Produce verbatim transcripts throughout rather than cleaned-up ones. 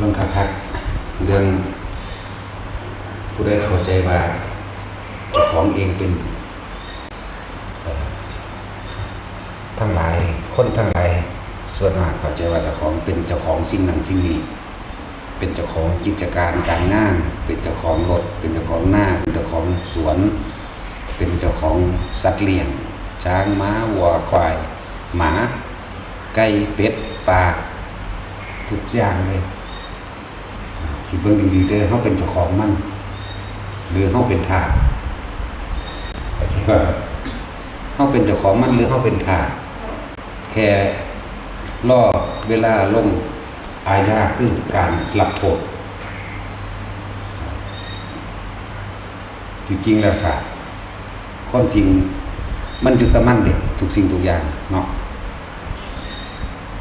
เรื่องคักๆ เรื่องผู้ใดเข้าใจว่าเจ้าของเองเป็น เอ่อ ทั้งหลาย คนทั้งหลายส่วนมากเข้าใจว่าเจ้าของเป็นเจ้าของสิ่งนั้นสิ่งนี้ เป็นเจ้าของกิจการการงาน เป็นเจ้าของรถ เป็นเจ้าของนา เป็นเจ้าของสวน เป็นเจ้าของสัตว์เลี้ยง ช้าง ม้า วัว ควาย หมา ไก่ เป็ด ปลา ทุกอย่างเลย คิดเบิ่งดีๆ เด้อ เฮาเป็นเจ้าของมัน หรือเฮาเป็นทาส เข้าใจบ่ เฮาเป็นเจ้าของมัน หรือเฮาเป็นทาส แค่รอเวลาลงอาญา คือการรับโทษ จริงๆ แล้วก็ ความจริงมันอยู่แต่มันเด้ ทุกสิ่งทุกอย่างเนาะ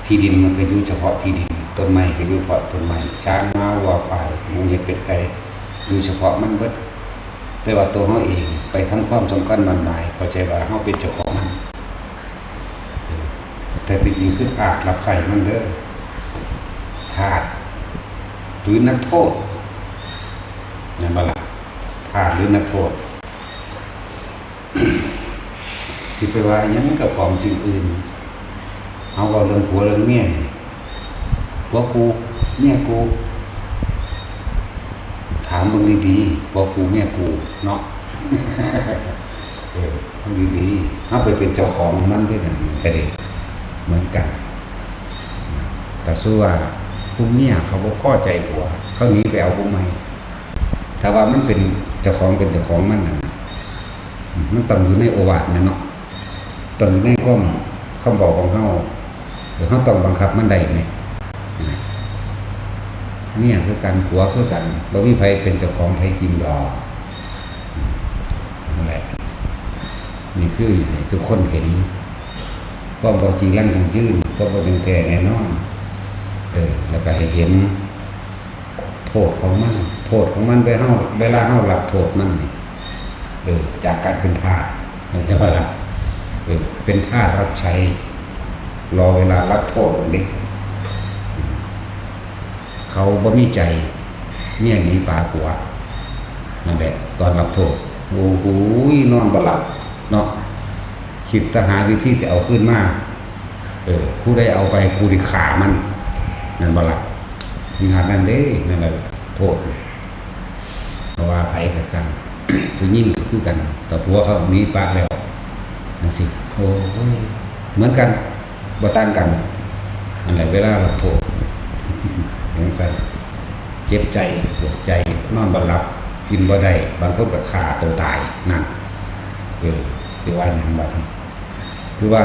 ที่ดินมันก็อยู่เฉพาะที่ดิน ต้นไม้ก็อยู่เฉพาะต้นไม้ ช้าง ม้า วัว ควาย หมู เห็ด เป็ด ไก่ อยู่เฉพาะมันเบิด แต่ว่าตัวเฮาเองไปทำความสำคัญหมั่นหมาย เข้าใจว่าเฮาเป็นเจ้าของมัน แต่ที่จริงคือทาสรับใช้มันเด้อ ทาส หรือนักโทษ แม่นบ่ล่ะ ทาสหรือนักโทษ สิไปว่าหยังกับของสิ่งอื่น เฮาเว้าเรื่องผัวเรื่องเมียนี่ ผัวกู เมียกู ถามเบิ่งดีๆ ผัวกู เมียกู เนาะ เออ เบิ่งดีๆ เฮาไปเป็นเจ้าของมันเด้อนั่นก็ดี เหมือนกัน ถ้าสู้ว่าผู้เมียเขาบ่พอใจผัว เขาหนีไปเอาผู้ใหม่ ถ้าว่ามันเป็นเจ้าของ เป็นเจ้าของมันนั่นน่ะ มันต้องอยู่ในโอวาทแม่นเนาะ ต้องอยู่ในความ คำเว้าของเฮา เฮาต้องบังคับมันได้แหม เมียคือกัน ผัวคือกัน บ่มีไผเป็นเจ้าของไผจริงดอก นั่นแหละ นี่คือให้ทุกคนเห็น ความบ่จริงรังยั่งยืน ความบ่เที่ยงแท้แน่นอน เออ แล้วก็ให้เห็น โทษของมัน โทษของมัน เวลาเฮา เวลาเฮารับโทษมันนี่ เออ จากการเป็นทาส เข้าใจบ่ล่ะ เออ เป็นทาสรับใช้ รอเวลารับโทษนั่นเด้ เขาบ่มีใจ เมียหนีปาผัว นั่นแหละ ตอนรับโทษ โอ้โห นอนบ่หลับเนาะ คิดแต่หาวิธีสิเอาคืนมา เออ ผู้ใดเอาไป กูสิฆ่ามัน นั่นบ่ล่ะ ขนาดนั้นเด้ นั่นแหละ โทษ เพราะว่าไผก็ช่าง ผู้หญิงก็คือกัน แต่ผัวเขาหนีปะแล้ว จั่งซี้ โอ้ย เหมือนกัน บ่ต่างกัน นั่นแหละ เวลารับโทษ จั่งซั้น เจ็บใจ ปวดใจ นอนบ่หลับ กินบ่ได้ บางคนก็ฆ่าตัวตาย นั่น เออ สิว่าหยังบัดนี้ คือว่า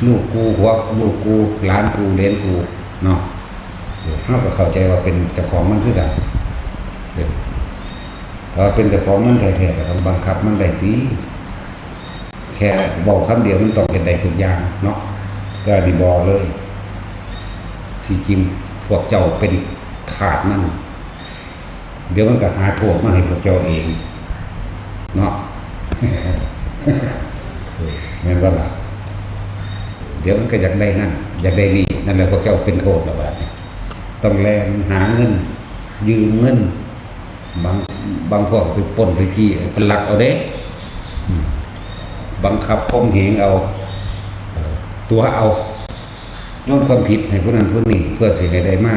ลูกกู ผัวลูกกู หลานกู เหลนกู เนาะ เออ เฮาก็เข้าใจว่าเป็นเจ้าของมันคือกัน เออ ถ้าว่าเป็นเจ้าของมันแท้ๆ ก็ต้องบังคับมันได้ติ แค่เว้าคำเดียวมันต้องเฮ็ดได้ทุกอย่างเนาะ แต่อันนี้บ่เลย ที่จริงพวกเจ้าเป็นทาสมัน เดี๋ยวมันก็หาโทษมาให้พวกเจ้าเอง เนาะ เออ แม่นบ่ล่ะ เดี๋ยวมันก็อยากได้นั่น อยากได้นี่ นั่นแหละพวกเจ้าเป็นโทษแล้วบัดนี้ ต้องแล่นหาเงิน ยืมเงิน บาง บางพวกไปปล้นไปจี้ ไปลักเอาเด้ อืม บังคับข่มเหงเอา เอ่อ ตั๋วเอา โยนความผิดให้ผู้นั้นผู้นี้ เพื่อสิให้ได้มา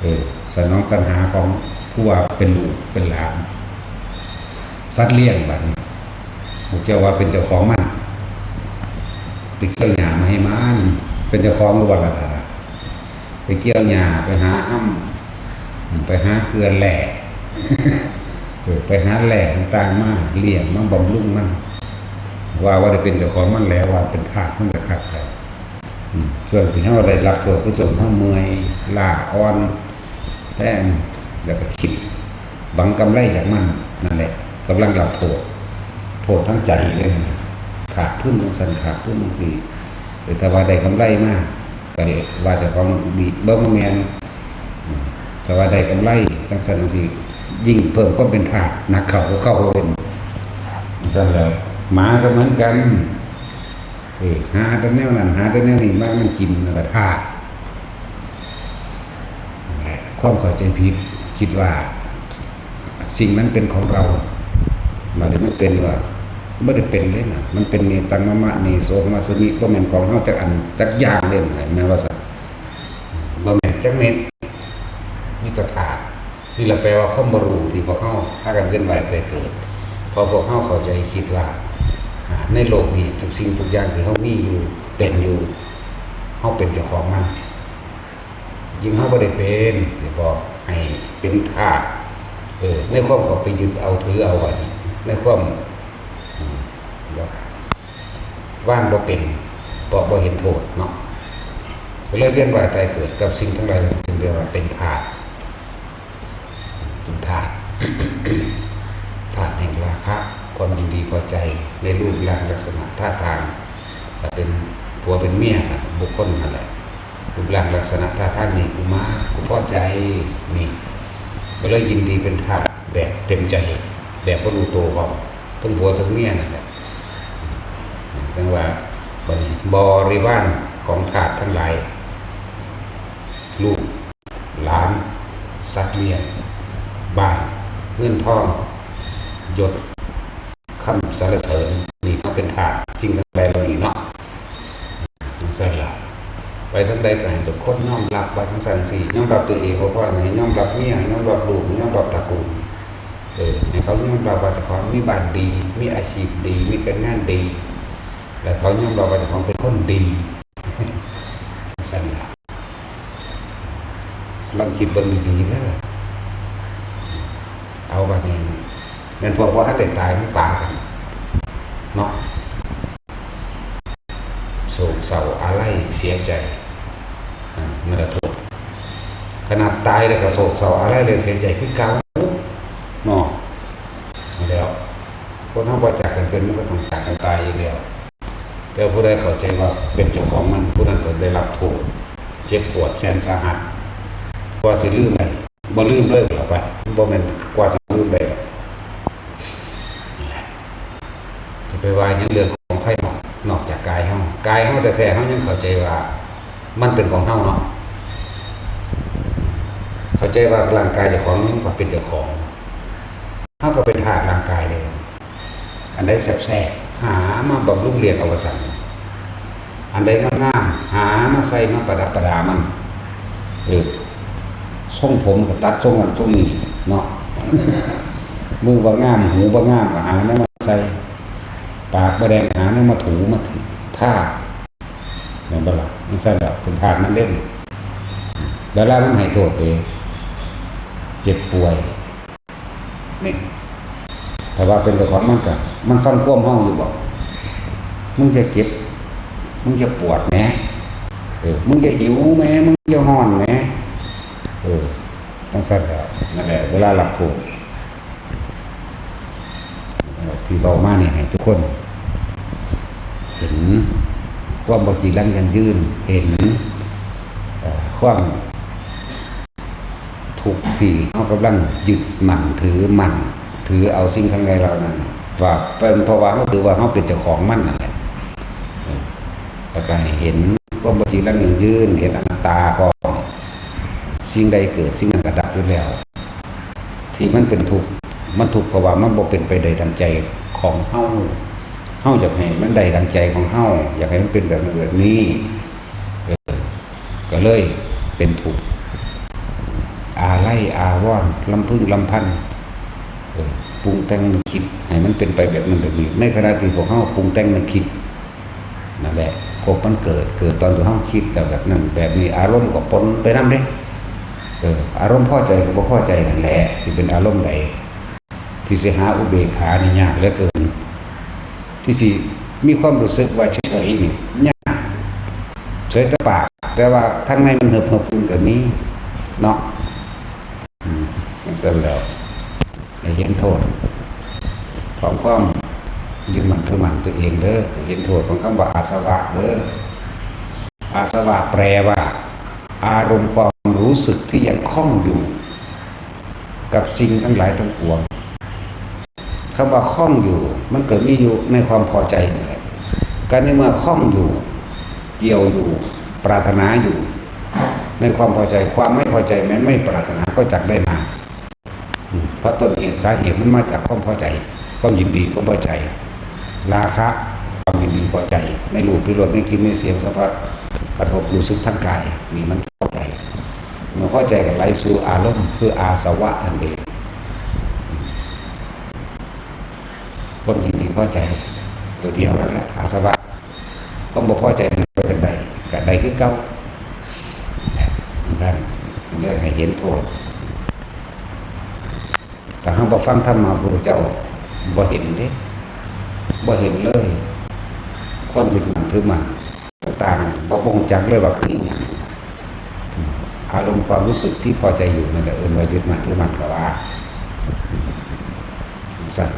เออ สนองตัณหาของผู้ว่าเป็นลูกเป็นหลาน สัตว์เลี้ยงบัดนี้ พวกเจ้าว่าเป็นเจ้าของมัน ไปเกี่ยวหญ้ามาให้มัน เป็นเจ้าของหรือบ่ล่ะ ไปเกี่ยวหญ้า ไปหาอ้ำ ไปหาเกลือแร่ เออ ไปหาแร่ต่างๆ มาเลี้ยง มาบำรุงมัน ว่า ว่าได้เป็นเจ้าของมันแล้ว ว่าเป็นทาสมันก็คักแล้ว อืม ส่วนที่เฮาได้รับโทษ คือส่วนเฮาเมื่อย ล้าอ่อน แรง แล้วก็คิดหวังกำไรจากมัน นั่นแหละ กำลังรับโทษ โทษทางใจเลย ขาดทุนจั่งซั้น ขาดทุนจั่งซี้ เออ แต่ว่าได้กำไรมา ก็ว่าเจ้าของดี บ่แม่น อืม แต่ว่าได้กำไรจั่งซั้นจั่งซี้ ยิ่งเพิ่มความเป็นทาสหนักเข้า เก่าๆ เป็น จั่งซั้นแล้ว หมาก็เหมือนกัน เออ หาแต่แนวนั้น หาแต่แนวนี้มามันกิน แล้วก็ทาส นั่นแหละ ความเข้าใจผิด คิดว่าสิ่งนั้นเป็นของเรา มันเลยมันเป็นว่า บ่ได้เป็นเด้นะ มันเป็น เนตัง มะมะ เนโส หัสมิ บ่แม่นของเฮาจักอันจักอย่างเด้นะ แม่นว่าซั่น บ่แม่นจักเม็ด มีแต่ธาตุ นี่แหละแปลว่าความบ่รู้ที่พวกเฮาพากันเวียนว่ายตายเกิด เพราะพวกเฮาเข้าใจคิดว่า อ่า ในโลกนี้ทุกสิ่งทุกอย่างที่เฮามีอยู่ เป็นอยู่ เฮาเป็นเจ้าของมัน ยิ่งเฮาบ่ได้เป็นสิบอกให้เป็นทาส เออ ในความเข้าไปยึดเอาถือเอาอันนี้ ในความ อืม แบบ วางบ่เป็น เพราะบ่เห็นโทษเนาะ ก็เลยเวียนว่ายตายเกิดกับสิ่งทั้งหลาย จึงเรียกว่าเป็นทาส เป็นทาส ทาสแห่งราคะ ความยินดีพอใจในรูปร่างลักษณะท่าทาง ถ้าเป็นผัวเป็นเมียน่ะ บุคคลนั่นแหละ รูปร่างลักษณะท่าทางนี่กูมัก กูพอใจ นี่ ก็เลยยินดีเป็นทาสแบบเต็มใจ แบบบ่รู้ตัวพร้อม ทั้งผัวทั้งเมียนั่นแหละ จั่งว่า บัดนี้ บริวารของทาสทั้งหลาย ลูก หลาน สัตว์เลี้ยง บ้าน เงินทอง ยศ คำสรรเสริญ นี่เฮาเป็นทาสสิ่งทั้งหลายเหล่านี้เนาะ จั่งซั่นล่ะ ไปทางใดก็ให้ทุกคนยอมรับว่าจั่งซั่นสิ ยอมรับตัวเองบ่พอ ให้ยอมรับเมีย ให้ยอมรับลูก ให้ยอมรับตระกูล เออ ให้เขายอมรับว่าเจ้าของมีบ้านดี มีอาชีพดี มีการงานดี แล้วเขายอมรับว่าเจ้าของเป็นคนดี จั่งซั่นล่ะ ลองคิดเบิ่งดีๆเด้อ เอาบัดนี้ แม่นพวกบ่ทันได้ตายมันปากัน เนาะ โศกเศร้าอาลัยเสียใจ อ่า นั่นละโทษ ขนาดตายแล้วก็โศกเศร้าอาลัยและเสียใจคือเก่า เนาะ นั่นแหล้ว คนเฮาบ่จากกันเป็น มันก็ต้องจากกันตายอยู่แล้ว แต่ผู้ใดเข้าใจว่าเป็นเจ้าของมัน ผู้นั้นก็ได้รับโทษ เจ็บปวดแสนสาหัส กว่าสิลืมได้ บ่ลืมเลยหรอกวะ บ่แม่นกว่าสิลืมได้หรอก จะไปว่าหยังเรื่องของภายนอก นอกจากกายเฮา กายเฮาแท้ๆ เฮายังเข้าใจว่ามันเป็นของเฮาเนาะ เข้าใจว่าร่างกายเจ้าของยังว่าเป็นเจ้าของ เฮาก็เป็นทาสร่างกายเลย อันใดแซ่บๆ หามาบำรุงเลี้ยงเอาว่าซั่น อันใดงามๆ หามาใส่มาประดับประดามัน เออ ทรงผมก็ตัดทรงนั้นทรงนี้เนาะ มือบ่งาม หูบ่งามก็หาแนวมาใส่ ปากบ่แดงหาแนวมาถูมาทา แม่นบ่ล่ะ มันซั่นดอก เป็นทาสมันเด้ เวลามันให้โทษเด้ เจ็บป่วย นี่ ถ้าว่าเป็นเจ้าของมันก็ มันฟังความเฮาอยู่บ่ มึงจะเจ็บ มึงจะปวดแหม เออ มึงจะหิวแหม มึงจะฮ้อนแหม เออ จั่งซั่นแหละ นั่นแหละ เวลารับโทษ ที่เว้ามานี่ให้ทุกคน เห็นความบ่จีรังยั่งยืน เห็น เอ่อ ความ ทุกข์ที่เฮากำลังยึดมั่นถือมั่น ถือเอาสิ่งทั้งหลายเหล่านั้น ว่าเป็นเพราะว่าเฮาถือว่าเฮาเป็นเจ้าของมันนั่นแหละ เออ แล้วก็ให้เห็นความบ่จีรังยั่งยืน เห็นอนัตตาของสิ่งใดเกิด สิ่งนั้นก็ดับอยู่แล้ว ที่มันเป็นทุกข์ มันทุกข์เพราะว่ามันบ่เป็นไปได้ดังใจของเฮา เฮาอยากให้มันได้ดังใจของเฮา อยากให้มันเป็นแบบนั้นแบบนี้ เออ ก็เลยเป็นทุกข์ อาลัยอาวรณ์ ลำพึงลำพัน เออ ปรุงแต่งนึกคิดให้มันเป็นไปแบบนั้นแบบนี้ ในขณะที่พวกเฮาปรุงแต่งนึกคิด นั่นแหละ ภพมันเกิด เกิดตอนที่เฮาคิดแล้วแบบนั้นแบบนี้ อารมณ์ก็ปนไปนำเด้ เออ อารมณ์พอใจกับบ่พอใจนั่นแหละ สิเป็นอารมณ์ใด ที่สิหาอุเบกขานี่ยากเหลือเกิน ที่สิมีความรู้สึกว่าเฉยๆนี่ยาก เฉยแต่ปาก แต่ว่าทางในมันเหิบๆ มันก็มีเนาะ อืม จั่งซั่นแล้ว ให้เห็นโทษของความยึดมั่นถือมั่นตัวเองเด้อ เห็นโทษของคำว่าอาสวะเด้อ อาสวะแปลว่า อารมณ์ความรู้สึกที่ยังคล้องอยู่ กับสิ่งทั้งหลายทั้งปวง คำว่าคล้องอยู่ มันเกิดมีอยู่ในความพอใจนี่แหละ ก็ในเมื่อคล้องอยู่ เกี่ยวอยู่ ปรารถนาอยู่ ในความพอใจ ความไม่พอใจแม้ไม่ปรารถนาก็จักได้มา อืม เพราะต้นเหตุสาเหตุมันมาจากความพอใจ ความยินดี ความพอใจ ราคะ ความยินดีพอใจ ในรูป ในรส ในกลิ่น ในเสียง สัมผัส กระทบรู้สึกทางกาย นี่มันพอใจ เมื่อพอใจก็ไหลสู่อารมณ์ คืออาสวะนั่นเอง ความยินดีพอใจ ตัวเดียวนั่นแหละ อาสวะ ความบ่พอใจมันก็จะได้ ก็ได้คือเก่า นั่นเรื่องให้เห็นโทษ แต่เฮาบ่ฟังธรรมะพระพุทธเจ้า บ่เห็นเด้ บ่เห็นเลย ความยึดมั่นถือมั่นต่างๆ บ่บ่รู้จักเลยว่าคืออิหยัง อารมณ์ความรู้สึกที่พอใจอยู่นั่นแหละ เอิ้นว่ายึดมั่นถือมั่นก็ว่าซั่น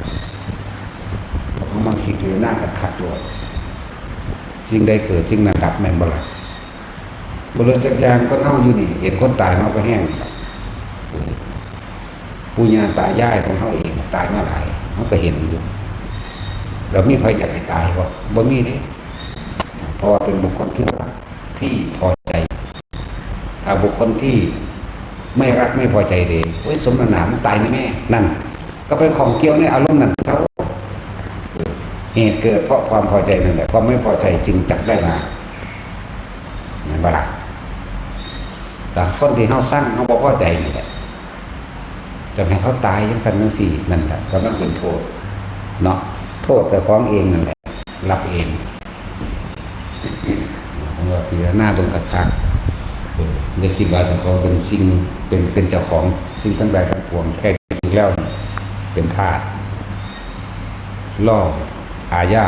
เฮามาคิดอยู่หน้าคักๆ โลด สิ่งใดเกิด สิ่งนั้นดับ แม่นบ่ล่ะ? บ่เหลือจักอย่าง คนเฮาอยู่นี่ เห็นคนตายมาบ่แฮง ปู่ย่าตายายของเฮาเองตายมาหลาย เฮาก็เห็นอยู่ แล้วมีไผอยากให้ตายบ่? บ่มีเด้ เพราะว่าเป็นบุคคลที่รัก ที่พอใจ ถ้าบุคคลที่ไม่รักไม่พอใจเด้ โอ้ย สมน้ำหน้า มันตายแน่ๆ นั่น ก็ไปข้องเกี่ยวในอารมณ์นั้นเขา เหตุเกิดเพราะความพอใจนั่นแหละ ความไม่พอใจจึงจักได้มา แม่นบ่ล่ะ? แต่คนที่เฮาซัง เฮาบ่พอใจนี่แหละ จะให้เขาตายจังซั่นจังซี่ นั่นแหละกำลังเป็นโทษเนาะ โทษเจ้าของเองนั่นแหละ รับเอง ต้องว่าพิจารณาเบิ่งคักๆ เออ อย่าคิดว่าเจ้าของเป็นสิ่ง เป็น เป็นเจ้าของสิ่งทั้งหลายทั้งปวง แท้จริงแล้วเป็นทาส ล่ออาญา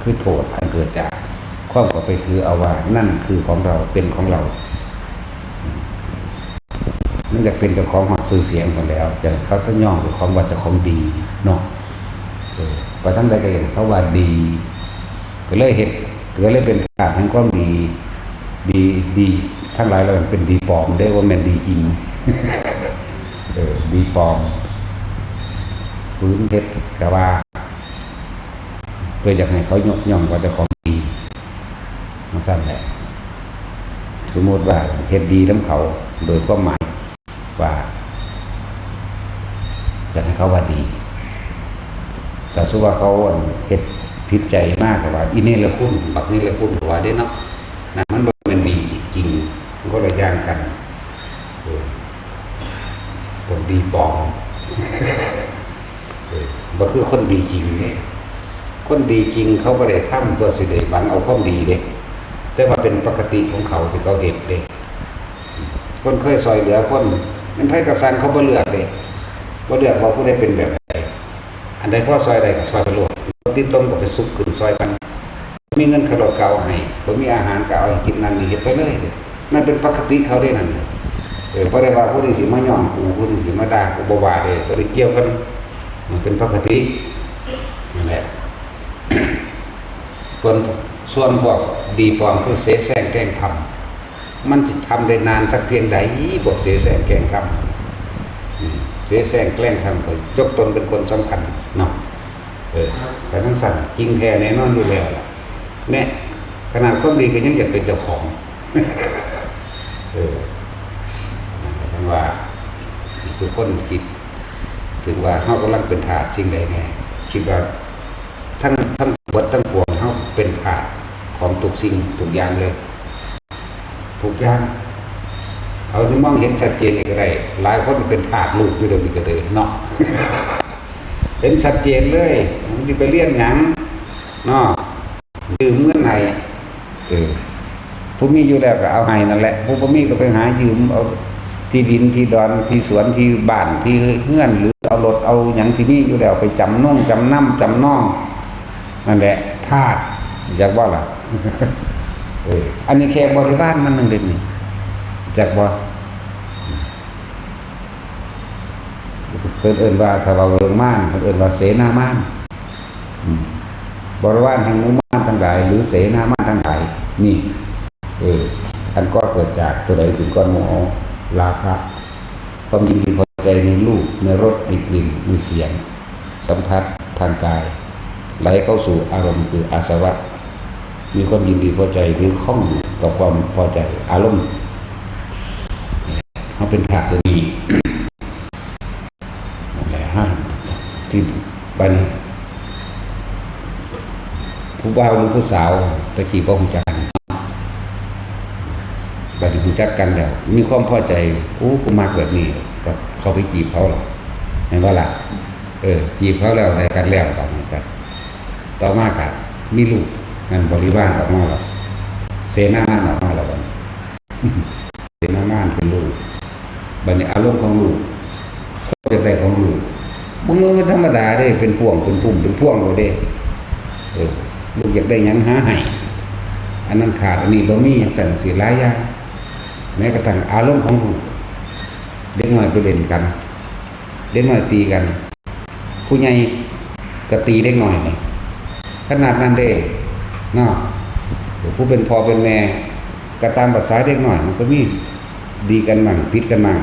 คือโทษอันเกิดจากความเข้าไปถือเอาว่านั่นคือของเรา เป็นของเรา มันอยากเป็นเจ้าของฮอดชื่อเสียงพู้นแหล้ว จั่งเขาจะย่องเจ้าของว่าเจ้าของดีเนาะ เออ ไปทางใดก็เห็นเขาว่าดี ก็เลยเฮ็ด ก็เลยเป็นทาสแห่งความดี ดี ดีทั้งหลายแล้วมันเป็นดีปลอมเด้ บ่แม่นดีจริง เออ ดีปลอม ฝืนเฮ็ดก็ว่า เพื่ออยากให้เขายกย่องว่าเจ้าของดี จั่งซั่นแหละ สมมุติว่าเฮ็ดดีนำเขา โดยความหมายว่า อยากให้เขาว่าดี แต่สมมุติว่าเขา อัน เฮ็ดผิดใจมากก็ว่า อีเนรคุณ บักเนรคุณ ก็ว่าเด้เนาะ นั่นมันบ่แม่นดีจริง มันคนละอย่างกัน เออ คนดีปลอม เออ บ่คือคนดีจริงเด้ คนดีจริงเขาบ่ได้ทำเพื่อสิได้หวังเอาความดีเด้ แต่ว่าเป็นปกติของเขาที่เขาเฮ็ดเด้ คนเคยซ่อยเหลือคน แม่นไผก็ซัง เขาบ่เลือกเด้ บ่เลือกว่าผู้ใดเป็นแบบใด อันใดพอซ่อยได้ก็ซ่อยไปโลด บ่ติดลมก็ไปซุกขึ้นซ่อยกัน มีเงินค่ารถก็เอาให้ บ่มีอาหารก็เอาให้กิน นั่นนี่เฮ็ดไปเลย นั่นเป็นปกติเขาเด้นั่น เออ บ่ได้ว่าผู้นี้สิมาย่องกู ผู้นี้สิมาด่ากู บ่ว่าเด้ บ่ได้เกี่ยวกัน มันเป็นปกติ นั่นแหละ ส่วน ส่วนพวกดีปลอมคือเสแสร้งแกล้งทำ มันสิทำได้นานสักเพียงใด พวกเสแสร้งแกล้งทำ อืม เสแสร้งแกล้งทำก็ยกตนเป็นคนสำคัญเนาะ เออ แต่จั่งซั่นจริงแท้แน่นอนอยู่แล้วล่ะ แน่ ขนาดความดีก็ยังอยากเป็นเจ้าของ เออ นั่นหมายความว่าทุกคนคิดถึงว่าเฮากำลังเป็นทาสสิ่งใดแน่ คิดว่าทั้ง ทั้งเบิดทั้งปวงเฮาเป็นทาสของทุกสิ่งทุกอย่างเลย ทุกอย่าง เอาที่มองเห็นชัดเจนนี่ก็ได้ หลายคนเป็นทาสลูกอยู่เดี๋ยวนี้ก็เลยเนาะ เห็นชัดเจนเลย มันสิไปเรียนหยังเนาะ ยืมเงินให้ เออ ผู้มีอยู่แล้วก็เอาให้นั่นแหละ ผู้บ่มีก็ไปหายืมเอาที่ดินที่ดอนที่สวนที่บ้านที่เฮือน หรือเอารถเอาหยังที่มีอยู่แล้วไปจำนงจำนำจำนอง นั่นแหละ ทาส จักบ่ล่ะ เออ อันนี้แค่บริวารมันหนึ่งเด่นนี่ จักบ่ เพิ่นเอิ้นว่า ถ้าเว้าเรื่องมาร เพิ่นเอิ้นว่าเสนามาร อืม บริวารแห่งหมู่มารทั้งหลาย หรือเสนามารทั้งหลาย นี่ เออ อันก่อเกิดจากตัวใดขึ้นก่อนหมู่ เอา ราคะ ความยินดีพอใจในรูป ในรส ในกลิ่น ในเสียง สัมผัสทางกาย ไหลเข้าสู่อารมณ์คืออาสวะ มีความยินดีพอใจหรือข้องอยู่กับความพอใจอารมณ์ เป็นธาตุตัวนี้ นั่นแหละฮะ ที่บัดนี้ ผู้บ่าวหรือผู้สาว ตะกี้บ่ฮู้จักกัน บัดนี้ฮู้จักกันแล้ว มีความพอใจ โอ้ กูมักแบบนี้ ก็เข้าไปจีบเขาหรอ แม่นบ่ล่ะ เออ จีบเขาแล้ว ได้กันแล้ว บัดนี้ก็ ต่อมาก็มีลูก นั่นบริวารออกมาแล้ว เสนามารออกมาแล้วบัดนี้ เสนามารเป็นลูก บัดนี้อารมณ์ของลูก ความอยากได้ของลูก บ่แม่นธรรมดาเด้ เป็นพ่วง เป็นพุ่ม เป็นพวงเลยเด้ เออ ลูกอยากได้หยังหาให้ อันนั้นขาด อันนี้บ่มี จั่งซั้นจั่งซี้ หลายอย่าง แม้กระทั่งอารมณ์ของลูก เด็กน้อยไปเล่นกัน เด็กน้อยตีกัน ผู้ใหญ่ก็ตีเด็กน้อยนี่ ขนาดนั้นเด้ เนาะ ผู้เป็นพ่อเป็นแม่ ก็ตามภาษาเด็กน้อย มันก็มีดีกันมั่ง ผิดกันมั่ง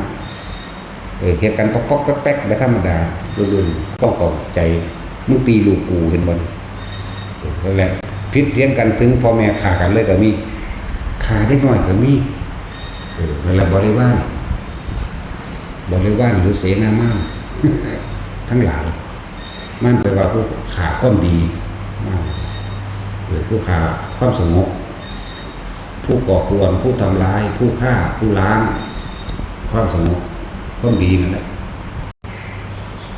เออ เฮ็ดกันป๊อกๆแป๊กๆ แบบธรรมดา รุ่นๆ ต้องเข้าใจ มึงตีลูกกู เห็นบ่ เออ นั่นแหละ ผิดเถียงกัน ถึงพ่อแม่ฆ่ากันเลยก็มี ฆ่าเด็กน้อยก็มี เออ นั่นแหละบริวาร บริวารหรือเสนามาร ทั้งหลาย มันแปลว่าผู้ฆ่าความดี เออ ผู้ฆ่าความสงบ ผู้ก่อกวน ผู้ทำร้าย ผู้ฆ่า ผู้ล้าง ความสงบ ความดีนั่นแหละ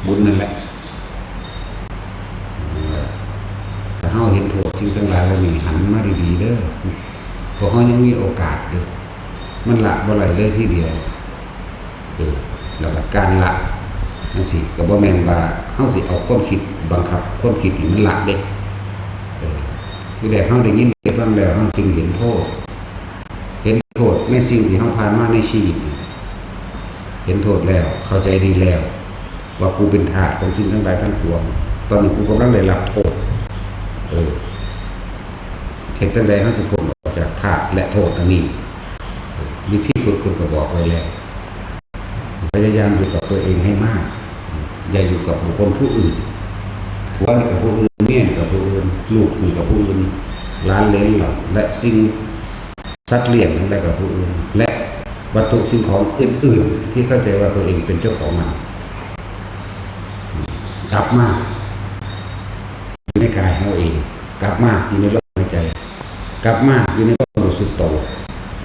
บุญนั่นแหละ เออ ถ้าเฮาเห็นโทษสิ่งทั้งหลายเหล่านี้ หันมาดีๆเด้อ พวกเฮายังมีโอกาสอยู่ มันละบ่ได้เลยทีเดียว เออ แล้วก็การละจั่งซี้ ก็บ่แม่นว่าเฮาสิเอาความคิดบังคับความคิดให้มันละเด้ เออ ทีแรกเฮาได้ยินได้ฟังแล้ว เฮาจึงเห็นโทษ เห็นโทษในสิ่งที่เฮาผ่านมาในชีวิตนี่ เห็นโทษแล้ว เข้าใจดีแล้ว ว่ากูเป็นทาสของสิ่งทั้งหลายทั้งปวง ตอนนี้กูกำลังได้รับโทษ เออ เฮ็ดจั่งใดเฮาสิพ้นออกจากทาสและโทษอันนี้ วิธีฝึกเพิ่นก็บอกไว้แล้ว พยายามอยู่กับตัวเองให้มาก อย่าอยู่กับบุคคลผู้อื่น ผัวนี่กับผู้อื่น เมียนี่กับผู้อื่น ลูกนี่กับผู้อื่น หลานเหลนเหล่า และสิ่ง สัตว์เลี้ยงทั้งหลายกับผู้อื่น และวัตถุสิ่งของอื่นๆ ที่เข้าใจว่าตัวเองเป็นเจ้าของมัน กลับมาอยู่ในกายเฮาเอง กลับมาอยู่ในลมหายใจ กลับมาอยู่ในความรู้สึกโต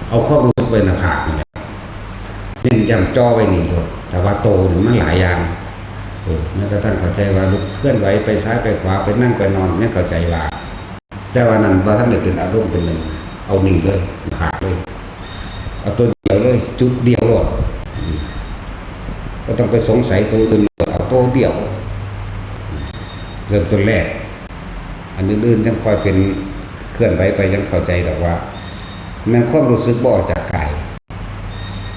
เอาความรู้สึกไว้หน้าผากนี่แหละ เน้นย้ำจ่อไว้นี่โลด แต่ว่าโตนี่มันหลายอย่าง เออ แม้กระทั่งเข้าใจว่าลุกเคลื่อนไหวไปซ้ายไปขวา ไปนั่งไปนอน ยังเข้าใจว่า แต่ว่านั้นบ่ทันได้เป็นอารมณ์เป็นหนึ่ง เอานี่เลย หน้าผากเลย เอาตัวเดียวเลย จุดเดียวโลด อืม บ่ต้องไปสงสัยตัวอื่น เอาตัวเดียว เริ่มต้นแรก อันอื่นๆยังค่อยเป็นเคลื่อนไหวไป ยังเข้าใจดอกว่า แม่นความรู้สึกบ่ออกจากกาย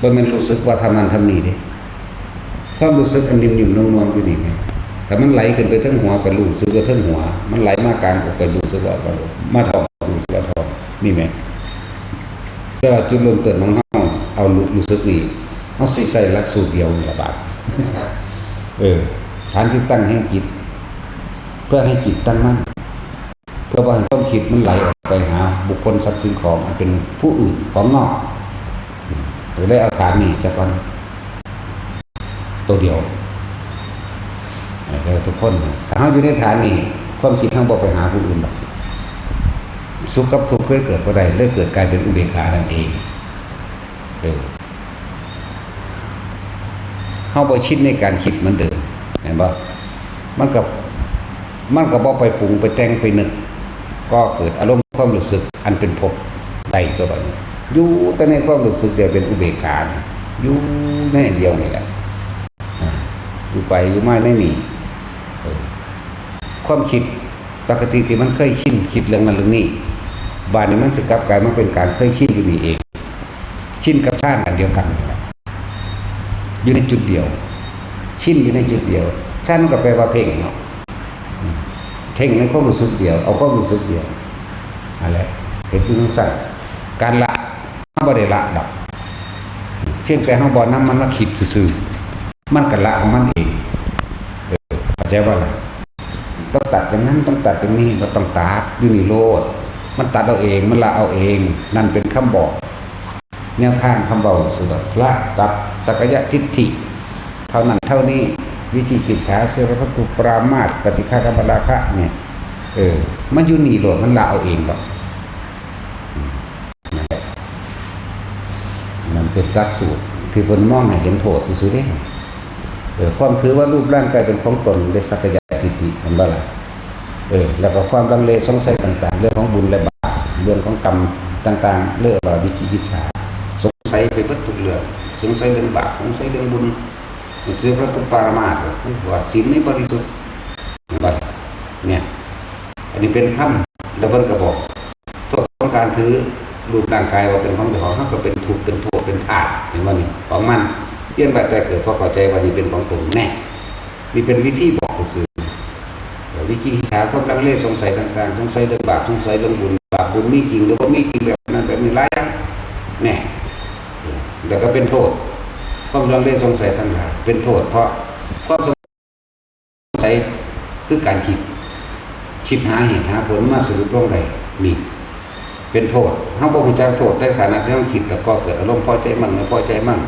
บ่แม่นรู้สึกว่าทำนั่นทำนี่เด้ ความรู้สึกอันนิ่มๆนวลๆอยู่นี่แหม ถ้ามันไหลขึ้นไปเทิงหัวก็รู้สึกว่าเทิงหัว มันไหลมากลางอกก็รู้สึกว่ากลางอก มาท้องก็รู้สึกว่าท้อง นี่แหม แต่ว่าจุดเริ่มต้นของเฮา เอารู้ รู้สึกนี่ เฮาสิใช้หลักสูตรเดียวนี่ล่ะบาด เออ ฐานที่ตั้งแห่งจิต เพื่อให้จิตตั้งมั่น เพื่อบ่ให้ความคิดมันไหลออกไปหาบุคคลสัตว์สิ่งของอันเป็นผู้อื่นของนอก ก็เลยเอาฐานนี้ซะก่อน ตัวเดียว ให้ทุกคน ถ้าเฮาอยู่ในฐานนี้ ความคิดเฮาบ่ไปหาผู้อื่นดอก สุขกับทุกข์เลยเกิดบ่ได้ เลยเกิดกลายเป็นอุเบกขานั่นเอง เออ เฮาบ่ชินในการคิดเหมือนเดิม แม่นบ่ มันก็ มันก็บ่ไปปรุงไปแต่งไปนึก ก็เกิดอารมณ์ความรู้สึกอันเป็นภพได้ตัวบัดนี้ อยู่แต่ในความรู้สึกเดียวเป็นอุเบกขา อยู่ในอันเดียวนี่แหละ อ่า อยู่ไปอยู่มาในนี่ เออ ความคิดปกติที่มันเคยชินคิดเรื่องนั้นเรื่องนี้ บาดนี้มันสิกลับกลายมาเป็นการเคยชินอยู่นี่เอง ชินกับฌานอันเดียวกันนี่แหละ อยู่ในจุดเดียว ชินอยู่ในจุดเดียว ฌานมันก็แปลว่าเพ่งเนาะ อืม เพ่งในความรู้สึกเดียว เอาความรู้สึกเดียว นั่นแหละ เห็นอยู่จั่งซั้น การละ เฮาบ่ได้ละดอก เพียงแต่เฮาบ่นำมันมาคิดซื่อๆ มันก็ละของมันเอง เออ เข้าใจบ่ล่ะ ต้องตัดอย่างนั้น ต้องตัดอย่างนี้ บ่ต้องตัด อยู่นี่โลด มันตัดเอาเอง มันละเอาเอง นั่นเป็นคำบอก แนวทางคำเว้าซื่อๆดอก ละตัดสักกายทิฏฐิ เท่านั้นเท่านี้ วิจิกิจฉา สีลัพพตตุปรามาส ปฏิฆากรรมราคะเนี่ย เออ มันอยู่นี่โลด มันละเอาเองดอก อืม นั่นแหละ มันเป็นหลักสูตรที่เพิ่นมองให้เห็นโทษซื่อๆเด้ เออ ความถือว่ารูปร่างกายเป็นของตน ได้สักกายทิฏฐิ เห็นบ่ล่ะ เออ แล้วก็ความลังเลสงสัยต่างๆ เรื่องของบุญและบาป เรื่องของกรรมต่างๆ เรื่องว่าวิจิกิจฉา สงสัยไปเบิดทุกเรื่อง สงสัยเรื่องบาป สงสัยเรื่องบุญ มันซื้อพระตุปามาสว่าศีลไม่บริสุทธิ์ เห็นบ่ล่ะ เนี่ย อันนี้เป็นคำ แล้วเพิ่นก็บอก โทษของการถือรูปร่างกายว่าเป็นของเจ้าของ เฮาก็เป็นทุกข์ เป็นโทษ เป็นทาส เห็นบ่นี่ ของมัน เวียนว่ายตายเกิด เพราะเข้าใจว่านี่เป็นของตนแน่ นี่เป็นวิธีบอกซื่อๆ วิจิกิจฉา ความลังเลสงสัยต่างๆ สงสัยเรื่องบาป สงสัยเรื่องบุญ บาปบุญมีจริงหรือบ่มีจริง แบบนั้นแบบนี้ หลายอย่าง แน่ แล้วก็เป็นโทษ ความลังเลสงสัยทั้งหลาย เป็นโทษ เพราะความสงสัยคือการคิด คิดหาเหตุหาผลมาสรุปลงได้ นี่ เป็นโทษ เฮาบ่รู้จักโทษ ในขณะที่เฮาคิด แล้วก็เกิดอารมณ์พอใจมั่ง ไม่พอใจมั่ง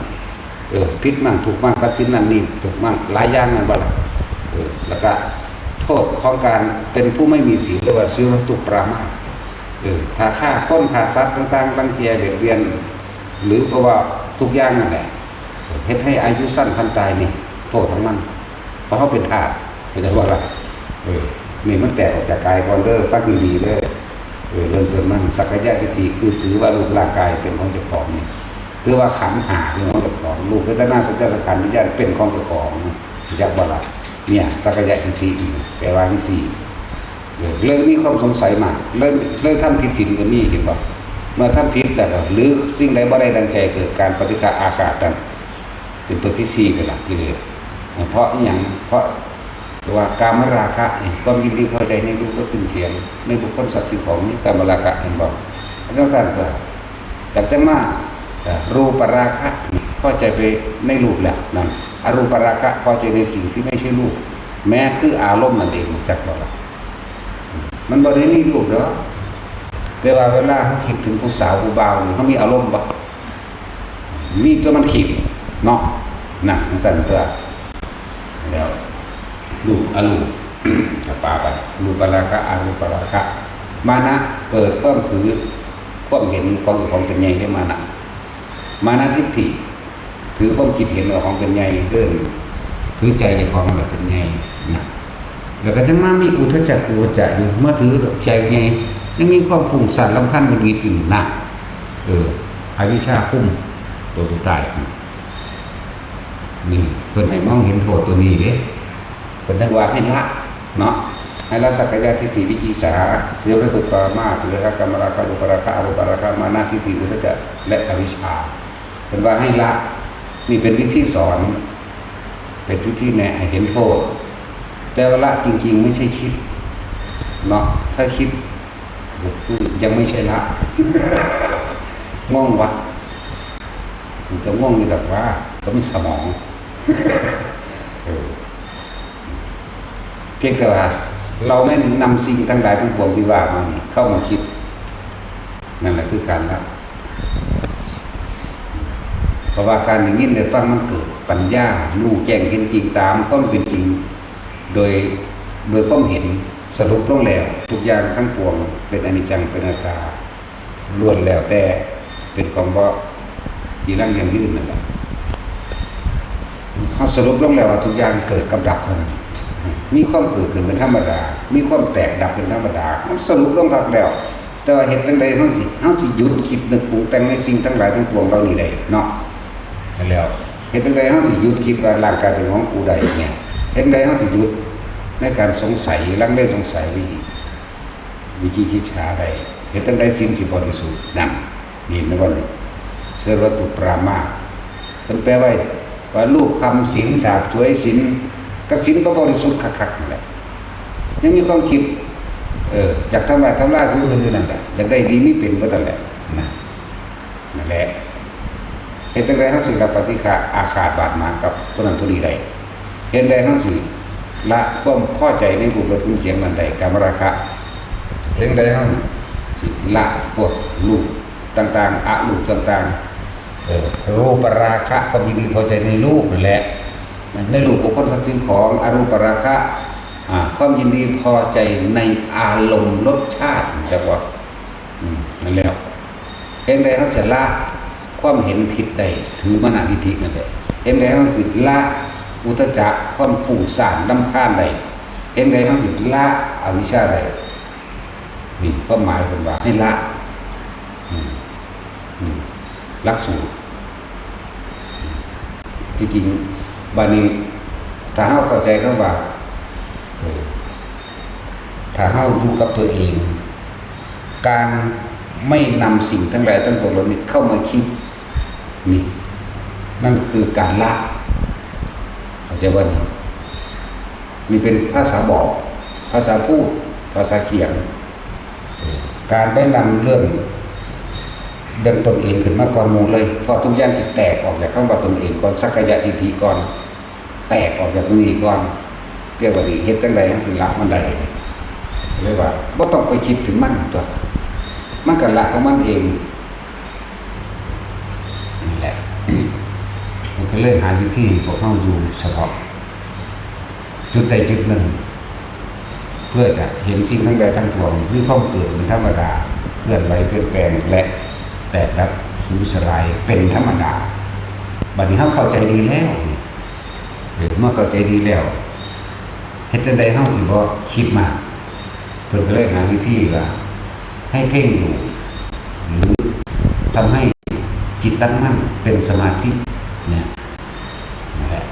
เออ ผิดมั่ง ถูกมั่ง ตัดสินนั่นนี่ ถูกมั่ง หลายอย่างนั่นบ่ล่ะ เออ แล้วก็โทษของการเป็นผู้ไม่มีศีล เรียกว่าศีลตุปรามาส เออ ถ้าฆ่าคน ฆ่าสัตว์ต่างๆ รังแกเบียดเบียน หรือเพราะว่าทุกอย่างนั่นแหละ เฮ็ดให้อายุสั้นพลันตายนี่ โทษของมัน เพราะเฮาเป็นทาส เข้าใจบ่ล่ะ เออ นี่มันแตกออกจากกายก่อนเด้อ ฟังดีๆเด้อ เออ เริ่มต้นมัน สักกายทิฏฐิ คือถือว่ารูปร่างกายเป็นของเจ้าของนี่ ถือว่าขันธ์ห้าเป็นของเจ้าของ รูป เวทนา สัญญา สังขาร วิญญาณ เป็นของเจ้าของ รู้จักบ่ล่ะ เนี่ย สักกายทิฏฐินี่ แปลว่าจั่งซี้ เออ เลยมีความสงสัยมาก เลย เลยทำผิดศีลก็มี เห็นบ่ เมื่อทำผิดแล้วก็ หรือสิ่งใดบ่ได้ดังใจ เกิดการปฏิฆะอาฆาตนั่น เป็นตัวที่สี่นั่นล่ะ กิเลส เพราะอิหยัง เพราะว่ากามราคะนี่ ความยินดีพอใจในรูป รส กลิ่น เสียง ในบุคคล สัตว์ สิ่งของ นี่กามราคะ เห็นบ่ จั่งซั่นก็ อยากจะมา เอ่อ รูปราคะนี่ พอใจไปในรูปแล้วนั่น อรูปราคะ พอใจในสิ่งที่ไม่ใช่รูป แม้คืออารมณ์นั่นเอง รู้จักบ่ล่ะ มันบ่ได้มีรูปดอก แต่ว่าเวลาเฮาคิดถึงผู้สาวผู้บ่าวนี่ เฮามีอารมณ์บ่ มีตัวมันคิดเนาะ นั่น จั่งซั่นตัว แล้ว รูปอรูป ก็ปาไป รูปราคะ อรูปราคะ มานะ เกิดความถือ ความเห็นของเจ้าของเป็นใหญ่เด้อ มานะ มานะทิฏฐิ ถือความคิดเห็นว่าของเป็นใหญ่เด้อ ถือใจเจ้าของนั่นแหละเป็นใหญ่นะ แล้วก็ยังมามีอุทธัจจะกุกุจจะอยู่ มาถือใจใหญ่ ยังมีความฟุ้งซ่านรำคาญหงุดหงิดอยู่นะ เออ อวิชชาคุม ตัวสุดท้าย นี่ เพิ่นให้มองเห็นโทษตัวนี้เด้ เพิ่นจั่งว่าให้ละเนาะ ให้ละสักกายทิฏฐิ วิจิกิจฉา สีลัพพตตุปรามาส ปฏิฆากรรมราคะ รูปราคะ อรูปราคะ มานะทิฏฐิ อุทธัจจะ และอวิชชา เพิ่นว่าให้ละ นี่เป็นวิธีสอน เป็นวิธีแนะให้เห็นโทษ แต่ว่าละจริงๆไม่ใช่คิดเนาะ ถ้าคิดก็คือยังไม่ใช่ละ งงวะ มันจะงงอยู่ดอกว่า ก็มีสมอง เออ เพียงแต่ว่าเราไม่นำสิ่งทั้งหลายทั้งปวงที่ว่ามานี่เข้ามาคิด นั่นแหละคือการละ เพราะว่าการได้ยินได้ฟังมันเกิดปัญญา รู้แจ้งเห็นจริงตามความเป็นจริง โดย โดยความเห็น สรุปลงแล้ว ทุกอย่างทั้งปวงเป็นอนิจจัง เป็นอนัตตา ล้วนแล้วแต่เป็นของบ่จีรังยั่งยืนนั่นแหละ เฮาสรุปลงแล้วว่าทุกอย่างเกิดกับดับเท่านั้น มีความเกิดขึ้นเป็นธรรมดา มีความแตกดับเป็นธรรมดา เฮาสรุปลงคักแล้ว แต่ว่าเฮ็ดจั่งใดเฮาสิ เฮาสิหยุดคิดนึกปรุงแต่งในสิ่งทั้งหลายทั้งปวงเหล่านี้ได้เนาะ แล้วเฮ็ดจั่งใดเฮาสิหยุดคิดว่าร่างกายเป็นของผู้ใดเนี่ย เฮ็ดจั่งใดเฮาสิหยุดในการสงสัย ลังเลสงสัยวิจิ วิจิกิจฉาได้ เฮ็ดจั่งใดศีลสิบริสุทธิ์ นั่น นี่แม่นบ่นี่ สีลัพพตตุปรามาส เพิ่นแปลไว้ว่ารูปคำศีล สาบสวยศีล ก็ศีลก็บริสุทธิ์คักๆนั่นแหละ ยังมีความคิด เออ อยากทำลาย ทำลายผู้อื่นอยู่นั่นแหละ อยากได้ดีมีเป็นเบิดนั่นแหละ นะ นั่นแหละ เฮ็ดจั่งใดเฮาสิละปฏิฆะอาฆาตบาดหมางกับผู้นั้นผู้นี้ได้ เฮ็ดจั่งใดเฮาสิละความพอใจในรูปรสกลิ่นเสียงนั้นได้ กามราคะ เฮ็ดจั่งใดเฮาสิละพวกรูปต่างๆ อรูปต่าง เออ รูปราคะ ความยินดีพอใจในรูปนั่นแหละ ในรูปบุคคลสัตว์สิ่งของ อรูปราคะ อ่า ความยินดีพอใจในอารมณ์รสชาติ จักว่า อืม นั่นแหละ เห็นใดเขาจะละความเห็นผิดได้ ถือมานะทิฏฐินั่นแหละ เห็นใดเขาสิละอุทธัจจะ ความฟุ้งซ่านรำคาญได้ เห็นใดเขาสิละอวิชชาได้ นี่ความหมายเป็นว่าให้ละ อืม อืม หลักสูตร ที่จริง บานี้ ถ้าเราเข้าใจคำว่า เออ ถ้าเราอยู่กับตัวเอง การไม่นำสิ่งทั้งหลายทั้งปวงเหล่านี้เข้ามาคิด นี่ นั่นคือการละ เข้าใจว่านี่ นี่เป็นภาษาบอก ภาษาพูด ภาษาเขียน การไปนำเรื่อง เรื่องตนเองขึ้นมาก่อนหมู่เลย เพราะทุกอย่างจะแตกออกจากคำว่าตนเองก่อน สักกายทิฏฐิก่อน แตกออกจากตรงนี้ก่อน เรียกว่านี่ เฮ็ดจั่งใด๋จั่งสิละมันได้ เรียกว่าบ่ต้องไปคิดถึงมันตัว มันก็ละของมันเอง นั่นแหละ มันก็เลยหาวิธีพวกเราอยู่เฉพาะ จุดใดจุดหนึ่ง เพื่อจะเห็นสิ่งทั้งหลายทั้งปวงมีความเกิดเป็นธรรมดา เคลื่อนไหวเปลี่ยนแปลงและแตกดับสูญสลายเป็นธรรมดา บัดนี้เราเข้าใจดีแล้วนี่ เออ เมื่อเข้าใจดีแล้ว เฮ็ดจั่งใด๋เราสิบ่คิดมาก เพิ่นก็เลยหาวิธีว่า ให้เพ่งอยู่ หรือทำให้จิตตั้งมั่นเป็นสมาธิเนี่ย นั่นแหละ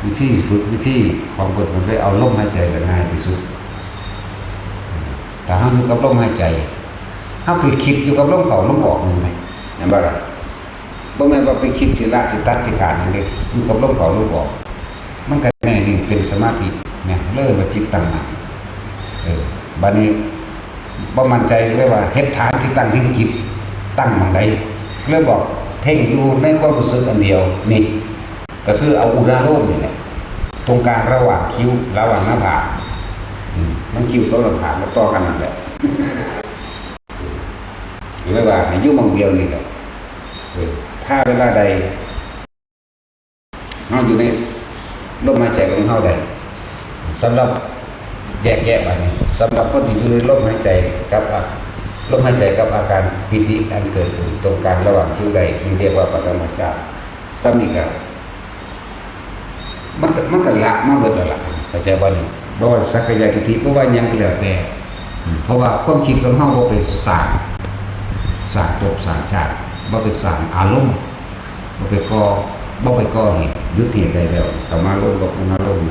วิธีฝึก วิธีของเพิ่น เพิ่นเลยเอาลมหายใจก็ง่ายที่สุด ถ้าเราอยู่กับลมหายใจ เราคือคิดอยู่กับลมเข้าลมออกนี่แหม เห็นบ่ล่ะ บ่แม่นว่าไปคิดสิละสิตัดสิขาดหยังเด้ อยู่กับลมเข้าลมออก มันก็แน่นิ่งเป็นสมาธิเนี่ย เรียกว่าจิตตั้งมั่น เออ บัดนี้ บ่มั่นใจ เรียกว่าเฮ็ดฐานที่ตั้งแห่งจิต ตั้งหม่องใด เรียกบอกเพ่งอยู่ในความรู้สึกอันเดียว นี่ ก็คือเอาอุณาโลมนี่แหละ ตรงกลางระหว่างคิ้ว ระหว่างหน้าผาก อืม มันคิ้วกับหน้าผากมันต่อกันนั่นแหละ เรียกว่าให้อยู่หม่องเดียวนี่แหละ เออ ถ้าเวลาใด เราอยู่ในลมหายใจของเราได้ สำหรับแยกแยะบัดนี้ สำหรับคนที่อยู่ในลมหายใจกับอา- ลมหายใจกับอาการปีติอันเกิดขึ้นตรงกลางระหว่างคิ้วได้ นี่เรียกว่าปฐมฌาน ซ้ำอีกแล้ว มันก็- มันก็ละมาเบิดแล้วล่ะ เข้าใจบ่นี่ บ่ว่าสักกายทิฏฐิ บ่ว่าหยังก็แล้วแต่ อืม เพราะว่าความคิดของเราบ่ไปสร้าง สร้างภพสร้างชาติ บ่ไปสร้างอารมณ์ บ่ไปก่อ- บ่ไปก่อเหตุ หยุดเหตุได้แล้ว กามารมณ์กับปุณณารมณ์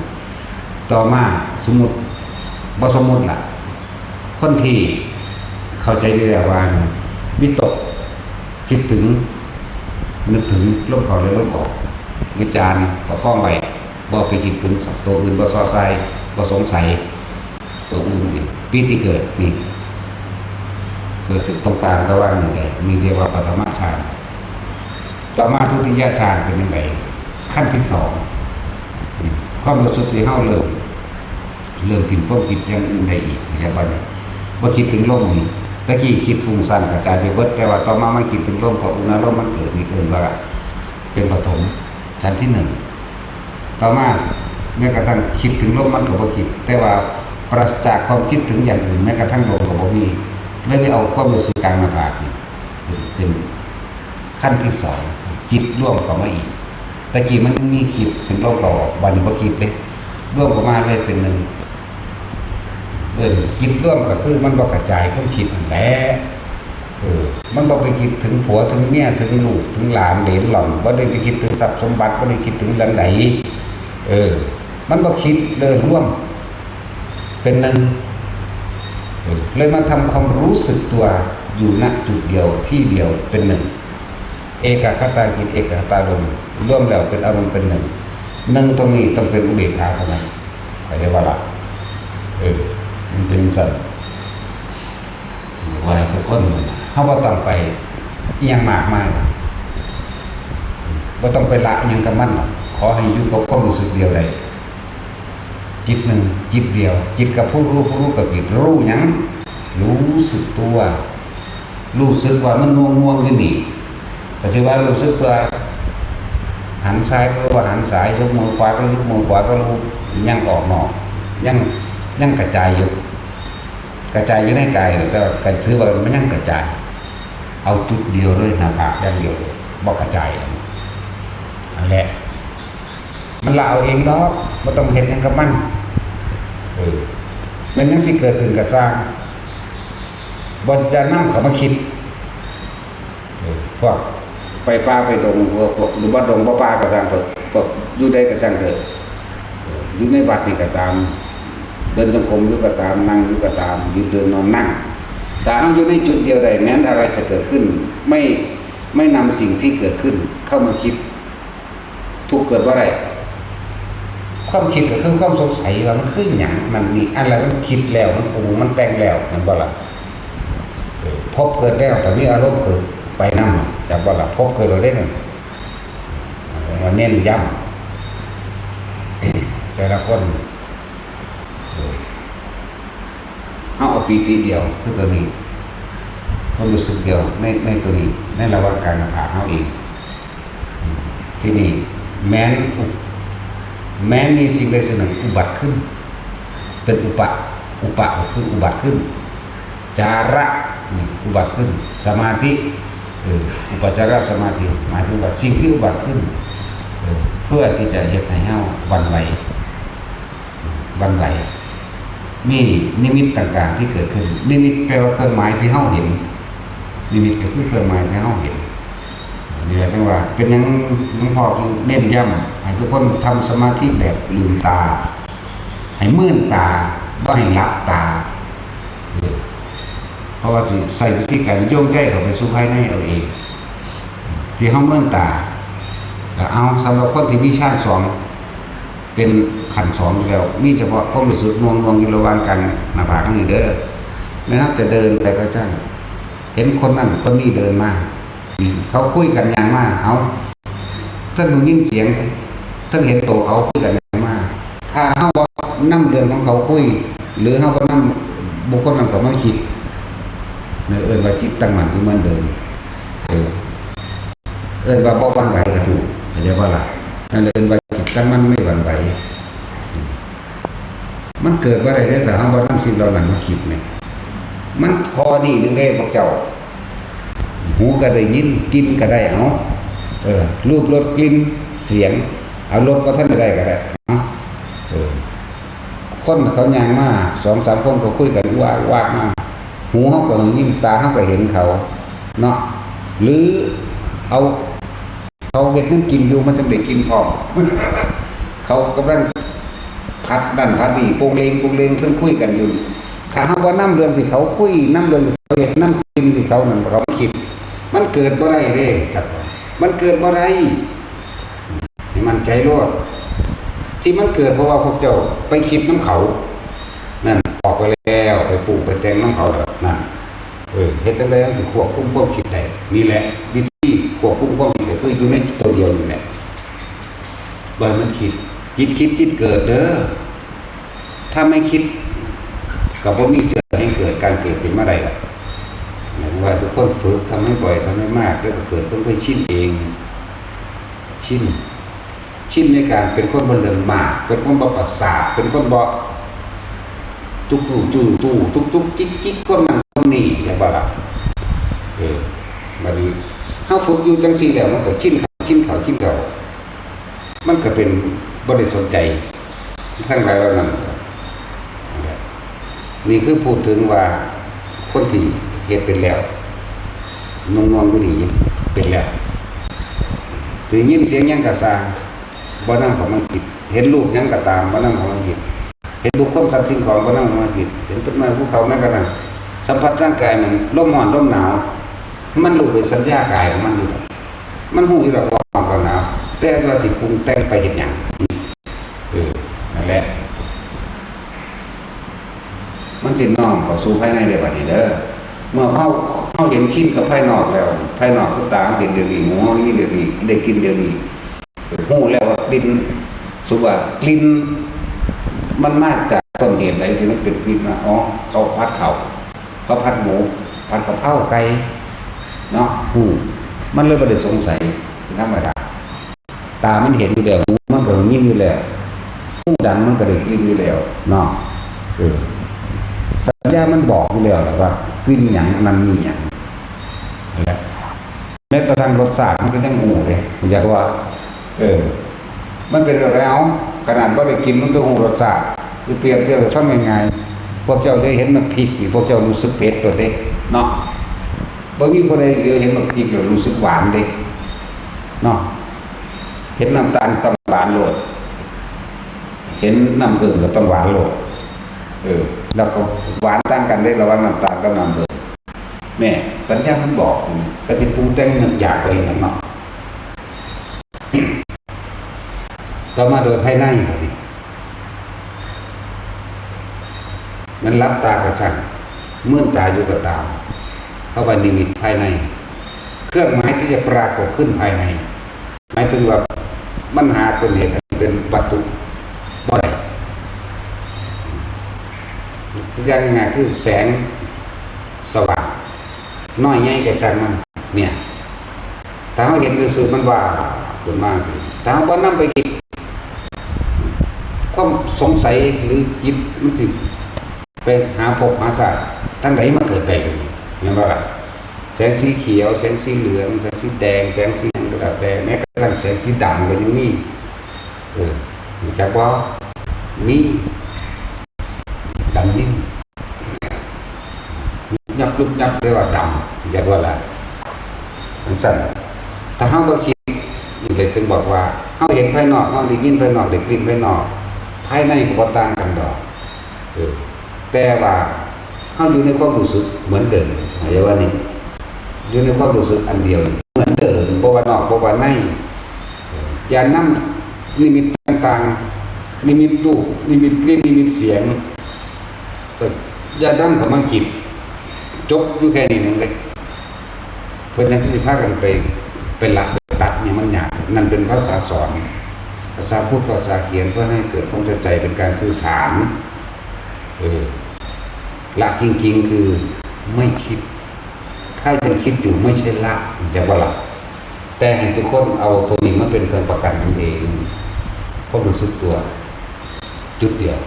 ต่อมาสมมุติ บ่สมมุติล่ะ คนที่เข้าใจได้แล้วว่านี่ วิตก คิดถึง นึกถึงลมเข้าและลมออก วิจารณ์ประคองไว้ บ่ไปคิดถึงตัวอื่น บ่ส่อส่าย บ่สงสัย ตัวอื่นอีก ปีติเกิด นี่ เกิดขึ้นตรงกลางระหว่างนี่แหละ นี่เรียกว่าปฐมฌาน ต่อมาทุติยฌานเป็นจั่งใด ขั้นที่สอง อืม ความรู้สึกสิเฮาเริ่ม เริ่มถิ่มความคิดอย่างอื่นได้อีกนะครับ บัดนี้บ่คิดถึงลมนี่ ตะกี้คิดฟุ้งซ่านกระจายไปเบิด แต่ว่าต่อมามาคิดถึงลม พออุณาโลมมันเกิด นี่เอิ้นว่าเป็นปฐมฌานที่หนึ่ง ต่อมาแม้กระทั่งคิดถึงลมมันก็บ่คิด แต่ว่าปราศจากความคิดถึงอย่างอื่น แม้กระทั่งลมก็บ่มี เลยได้เอาความรู้สึกกลางหน้าผากนี่เป็น ขั้นที่สอง จิตรวมเข้ามาอีก ตะกี้มันยังมีคิดเป็นลมเข้าออก บัดนี้บ่คิดเด้ รวมเข้ามาเลยเป็นหนึ่ง เออ จิตรวมก็คือมันบ่กระจายความคิดนั่นแหละ เออ มันบ่ไปคิดถึงผัวถึงเมียถึงลูกถึงหลานเหลนหล่อน บ่ได้ไปคิดถึงทรัพย์สมบัติ บ่ได้คิดถึงเรื่องใด เออ มันบ่คิดเลย รวมเป็นหนึ่ง เออ เลยมาทำความรู้สึกตัวอยู่ ณ จุดเดียวที่เดียวเป็นหนึ่ง เอกัคคตาจิต เอกัคคตารมณ์ รวมแล้วเป็นอารมณ์เป็นหนึ่ง หนึ่งตรงนี้ต้องเป็นอุเบกขาเท่านั้น เข้าใจบ่ล่ะ เออ มันเป็นจั่งซั่น ไหว้ทุกคน เฮาบ่ต้องไปอิหยังมากมาย บ่ต้องไปละอิหยังกับมันหรอก ขอให้อยู่กับความรู้สึกเดียวได้ จิตหนึ่ง จิตเดียว จิตกับผู้รู้ ผู้รู้กับจิต รู้หยัง รู้สึกตัว รู้สึกว่ามันง่วงๆอยู่นี่ ก็สิว่ารู้สึกตัว หันซ้ายก็รู้ว่าหันซ้าย ยกมือขวาก็ยกมือขวาก็รู้ ยังออกนอก ยัง ยังกระจายอยู่ กระจายอยู่ในกาย แต่ว่าก็ถือว่ามันยังกระจาย เอาจุดเดียวเลย หน้าผากอย่างเดียวเลย บ่กระจาย นั่นแหละ มันละเอาเองดอก บ่ต้องเฮ็ดหยังกับมัน เออ มันยังสิเกิดขึ้นก็ซ่าง บ่จะนำเขามาคิด เออ พวกไปป่าไปดง พวก พวกอยู่บ่ดงบ่ป่าก็ซ่างเถอะ พวกอยู่ใดก็ซ่างเถอะ เออ อยู่ในวัดนี่ก็ตาม เดินจงกรมอยู่ก็ตาม นั่งอยู่ก็ตาม ยืนเดินนอนนั่ง ถ้าเฮาอยู่ในจุดเดียวได้ แม้นอะไรจะเกิดขึ้น ไม่ ไม่นำสิ่งที่เกิดขึ้นเข้ามาคิด ทุกข์เกิดบ่ได้ ความคิดก็คือความสงสัยว่ามันคือหยังนั่นนี่ อันละมันคิดแล้ว มันปรุง มันแต่งแล้ว แม่นบ่ล่ะ เออ ภพเกิดแล้ว แต่มีอารมณ์เกิดไปนำ จักบ่ล่ะ ภพเกิดแล้วเด้นั่น ผมว่าเน้นย้ำ แต่ละคน เออ เฮาเอาปีติเดียว คือตัวนี้ ความรู้สึกเดียว ใน ในตัวนี้ ในระหว่างกายหน้าผากเฮาเอง ทีนี้แม้นอุป- แม้นมีสิ่งใดสิ่งหนึ่งอุบัติขึ้น เป็นอุปะ อุปะก็คืออุบัติขึ้น จาระนี่อุบัติขึ้น สมาธิ เออ อุปจารสมาธิ หมายถึงว่าสิ่งที่อุบัติขึ้น เออ เพื่อที่จะเฮ็ดให้เฮาหวั่นไหว หวั่นไหว มีนิมิตต่างๆที่เกิดขึ้น นิมิตแปลว่าเครื่องหมายที่เฮาเห็น นิมิตก็คือเครื่องหมายที่เฮาเห็น นี่แหละจังว่า เป็นหยังหลวงพ่อจึงเน้นย้ำให้ทุกคนทำสมาธิแบบลืมตา ให้มืนตา บ่ให้หลับตา เออ เพราะว่าสิใช้วิธีการโยงใจเข้าไปสู่ภายในเอาเอง ที่เฮามืนตา ก็เอา สำหรับคนที่มีฌานสอง เป็นขั้นสองอยู่แล้ว มีเฉพาะความรู้สึกหน่วงๆอยู่ระหว่างกลางหน้าผากเท่านี้เด้อ แม่นเฮาจะเดินไปก็ช่าง เห็นคนนั้นคนนี้เดินมา เขาคุยกันย่างมา เอา เทิงได้ยินเสียง เทิงเห็นตัวเขาคุยกันย่างมา ถ้าเฮาบ่นำเรื่องของเขาคุย หรือเฮาบ่นำบุคคลนั้นเข้ามาคิด นั่นเอิ้นว่าจิตตั้งมั่นอยู่เหมือนเดิม เออ เอิ้นว่าบ่หวั่นไหวก็ถูก เข้าใจบ่ล่ะ นั่นเอิ้นว่าจิตตั้งมั่นไม่หวั่นไหว มันเกิดบ่ได้เด้อ ถ้าเฮาบ่นำสิ่งเหล่านั้นมาคิดแหม มันเท่านี้หนึ่งเด้พวกเจ้า หูก็ได้ยิน กลิ่นก็ได้ เอา เออ รูป รส กลิ่น เสียง เอา รสบ่ทันได้ก็ได้ เอา เออ คนเขาย่างมา สองสามคนก็คุยกัน วากวากมา หูเฮาก็ได้ยิน ตาเฮาก็เห็นเขา เนาะ หรือเอา เขาเฮ็ดหยังกินอยู่ มันจั่งได้กินพร้อม เขากำลังผัดนั่นผัดนี่ โปงเลงโปงเลง เทิงคุยกันอยู่ ถ้าเฮาบ่นำเรื่องที่เขาคุย นำเรื่องที่เขาเฮ็ด นำกลิ่นที่เขานั่น เขาคิด มันเกิดบ่ได้เด้ จักว่า มันเกิดบ่ได้ ให้มั่นใจโลด ที่มันเกิดเพราะว่าพวกเจ้าไปคิดนำเขา นั่น ออกไปแล้ว ไปปรุงไปแต่งนำเขาแล้ว นั่น เออ เฮ็ดจั่งใดจั่งสิควบคุมความคิดได้ นี่แหละ วิธีควบคุมความคิดก็คืออยู่ในตัวเดียวนี่แหละ บ่ให้มันคิด จิตคิดจิตเกิดเด้อ ถ้าไม่คิด ก็บ่มีเชื้อแห่งเกิด การเกิดขึ้นมาได้ล่ะ หมายถึงว่าทุกคนฝึก ทำให้บ่อย ทำให้มาก แล้วก็เกิดความเคยชินเอง ชิน ชินในการเป็นคนบ่เรื่องมาก เป็นคนบ่ประสาท เป็นคนบ่จุกรูจุกรูจุกจุกจิกจิก คนนั้นคนนี้ เห็นบ่ล่ะ เออ บัดนี้ เฮาฝึกอยู่จั่งซี้แล้ว มันก็ชินเข้า ชินเข้า ชินเข้า มันก็เป็นบ่ได้สนใจ ทั้งหลายเหล่านั้น นั่นแหละ นี่คือพูดถึงว่าคนที่เฮ็ดเป็นแล้ว นวงๆอยู่นี่เป็นแล้ว ได้ยินเสียงหยังก็ซ่าง บ่นำเข้ามาคิด เห็นรูปหยังก็ตาม บ่นำเข้ามาคิด เห็นบุคคลสัตว์สิ่งของ บ่นำเข้ามาคิด เห็นต้นไม้ภูเขา แม้กระทั่งสัมผัสร่างกายมัน ลมร้อน ลมหนาว มันรู้โดยสัญญากายของมันอยู่ดอก มันรู้อยู่ดอกว่าร้อนกับหนาว แต่ว่าสิปรุงแต่งไปเฮ็ดหยัง เออ นั่นแหละ มันสิน้อมเข้าสู่ภายในได้บัดนี้เด้อ เมื่อเฮา เฮาเห็นชินกับภายนอกแล้ว ภายนอกคือตาเฮาเห็นเดี๋ยวนี้ หูเฮาได้ยินเดี๋ยวนี้ ได้กลิ่นเดี๋ยวนี้ รู้แล้วว่ากลิ่น สมมุติว่ากลิ่นมันมาจากต้นเหตุใดที่มันเป็นกลิ่นมา อ๋อ เขาผัดข้าว เขาผัดหมู ผัดกะเพราไก่ เนาะ รู้ มันเลยบ่ได้สงสัย ธรรมดา ตามันเห็นอยู่แล้ว หูมันก็ได้ยินอยู่แล้ว หูดังมันก็ได้กลิ่นอยู่แล้วเนาะ เออ สัญญามันบอกอยู่แล้วแหละว่ากลิ่นหยัง อันนั้นมีหยัง นั่นแหละ แม้กระทั่งรสชาติมันก็ยังฮู้เลย อยากว่า เออ มันเป็นแบบแล้ว ขนาดบ่ได้กินมันก็ฮู้รสชาติ คือเปรียบเทียบให้ฟังง่ายๆ พวกเจ้าได้เห็นหมากพริกนี่ พวกเจ้ารู้สึกเผ็ดโลดเด้ เนาะ บ่มีผู้ใดเหลียวเห็นหมากพริกแล้วรู้สึกหวานเด้ เนาะ เห็นน้ำตาลต้องหวานโลด เห็นน้ำผึ้งก็ต้องหวานโลด เออ แล้วก็หวานต่างกันเด้ ระหว่างน้ำตาลกับน้ำผึ้ง แม่ สัญญามันบอก ก็สิปรุงแต่งนึกอยากไปนั่นเนาะ ต่อมาโดยภายในบัดนี้ มันหลับตาก็ช่าง มืนตาอยู่ก็ตาม เข้าไปนิมิตภายใน เครื่องหมายที่จะปรากฏขึ้นภายใน หมายถึงว่ามันหาต้นเหตุเป็นวัตถุบ่ได้ ตัวอย่างง่ายๆคือแสงสว่าง น้อยใหญ่ก็ช่างมัน เนี่ย ถ้าเราเห็นซื่อๆมันว่าขึ้นมาสิ ถ้าเราบ่นำไปคิด ความสงสัยหรือจิตมันสิไปหาภพหาชาติทางใดมาเกิดได้ แม่นบ่ล่ะ แสงสีเขียว แสงสีเหลือง แสงสีแดง แสงสีหยังก็แล้วแต่ แม้กระทั่งแสงสีดำก็ยังมี เออ รู้จักบ่ มี ดำนิ่ม ยุบยับยุบยับ เรียกว่าดำ เรียกว่าอะไร จั่งซั้น ถ้าเราบ่คิด นี่เลยจึงบอกว่า เราเห็นภายนอก เราได้ยินภายนอก ได้กลิ่นภายนอก ภายในก็บ่ต่างกันดอก เออ แต่ว่าเราอยู่ในความรู้สึกเหมือนเดิม เข้าใจว่านี่ อยู่ในความรู้สึกอันเดียว เหมือนเดิม บ่ว่านอก บ่ว่าใน อย่านำนิมิตต่างๆ นิมิตรูป นิมิตกลิ่น นิมิตเสียง ก็อย่านำเข้ามาคิด จบอยู่แค่นี้หนึ่งเลย เพิ่นยังสิพากันไป ไปละไปตัดเนี่ยมันยาก นั่นเป็นภาษาสอน ภาษาพูด ภาษาเขียน เพื่อให้เกิดความเข้าใจเป็นการสื่อสาร เออ ละจริงๆ คือไม่คิด ถ้ายังคิดอยู่ไม่ใช่ละ จะว่าละ แต่ให้ทุกคนเอาตัวนี้มาเป็นเครื่องประกันนั่นเอง ความรู้สึกตัว จุดเดียว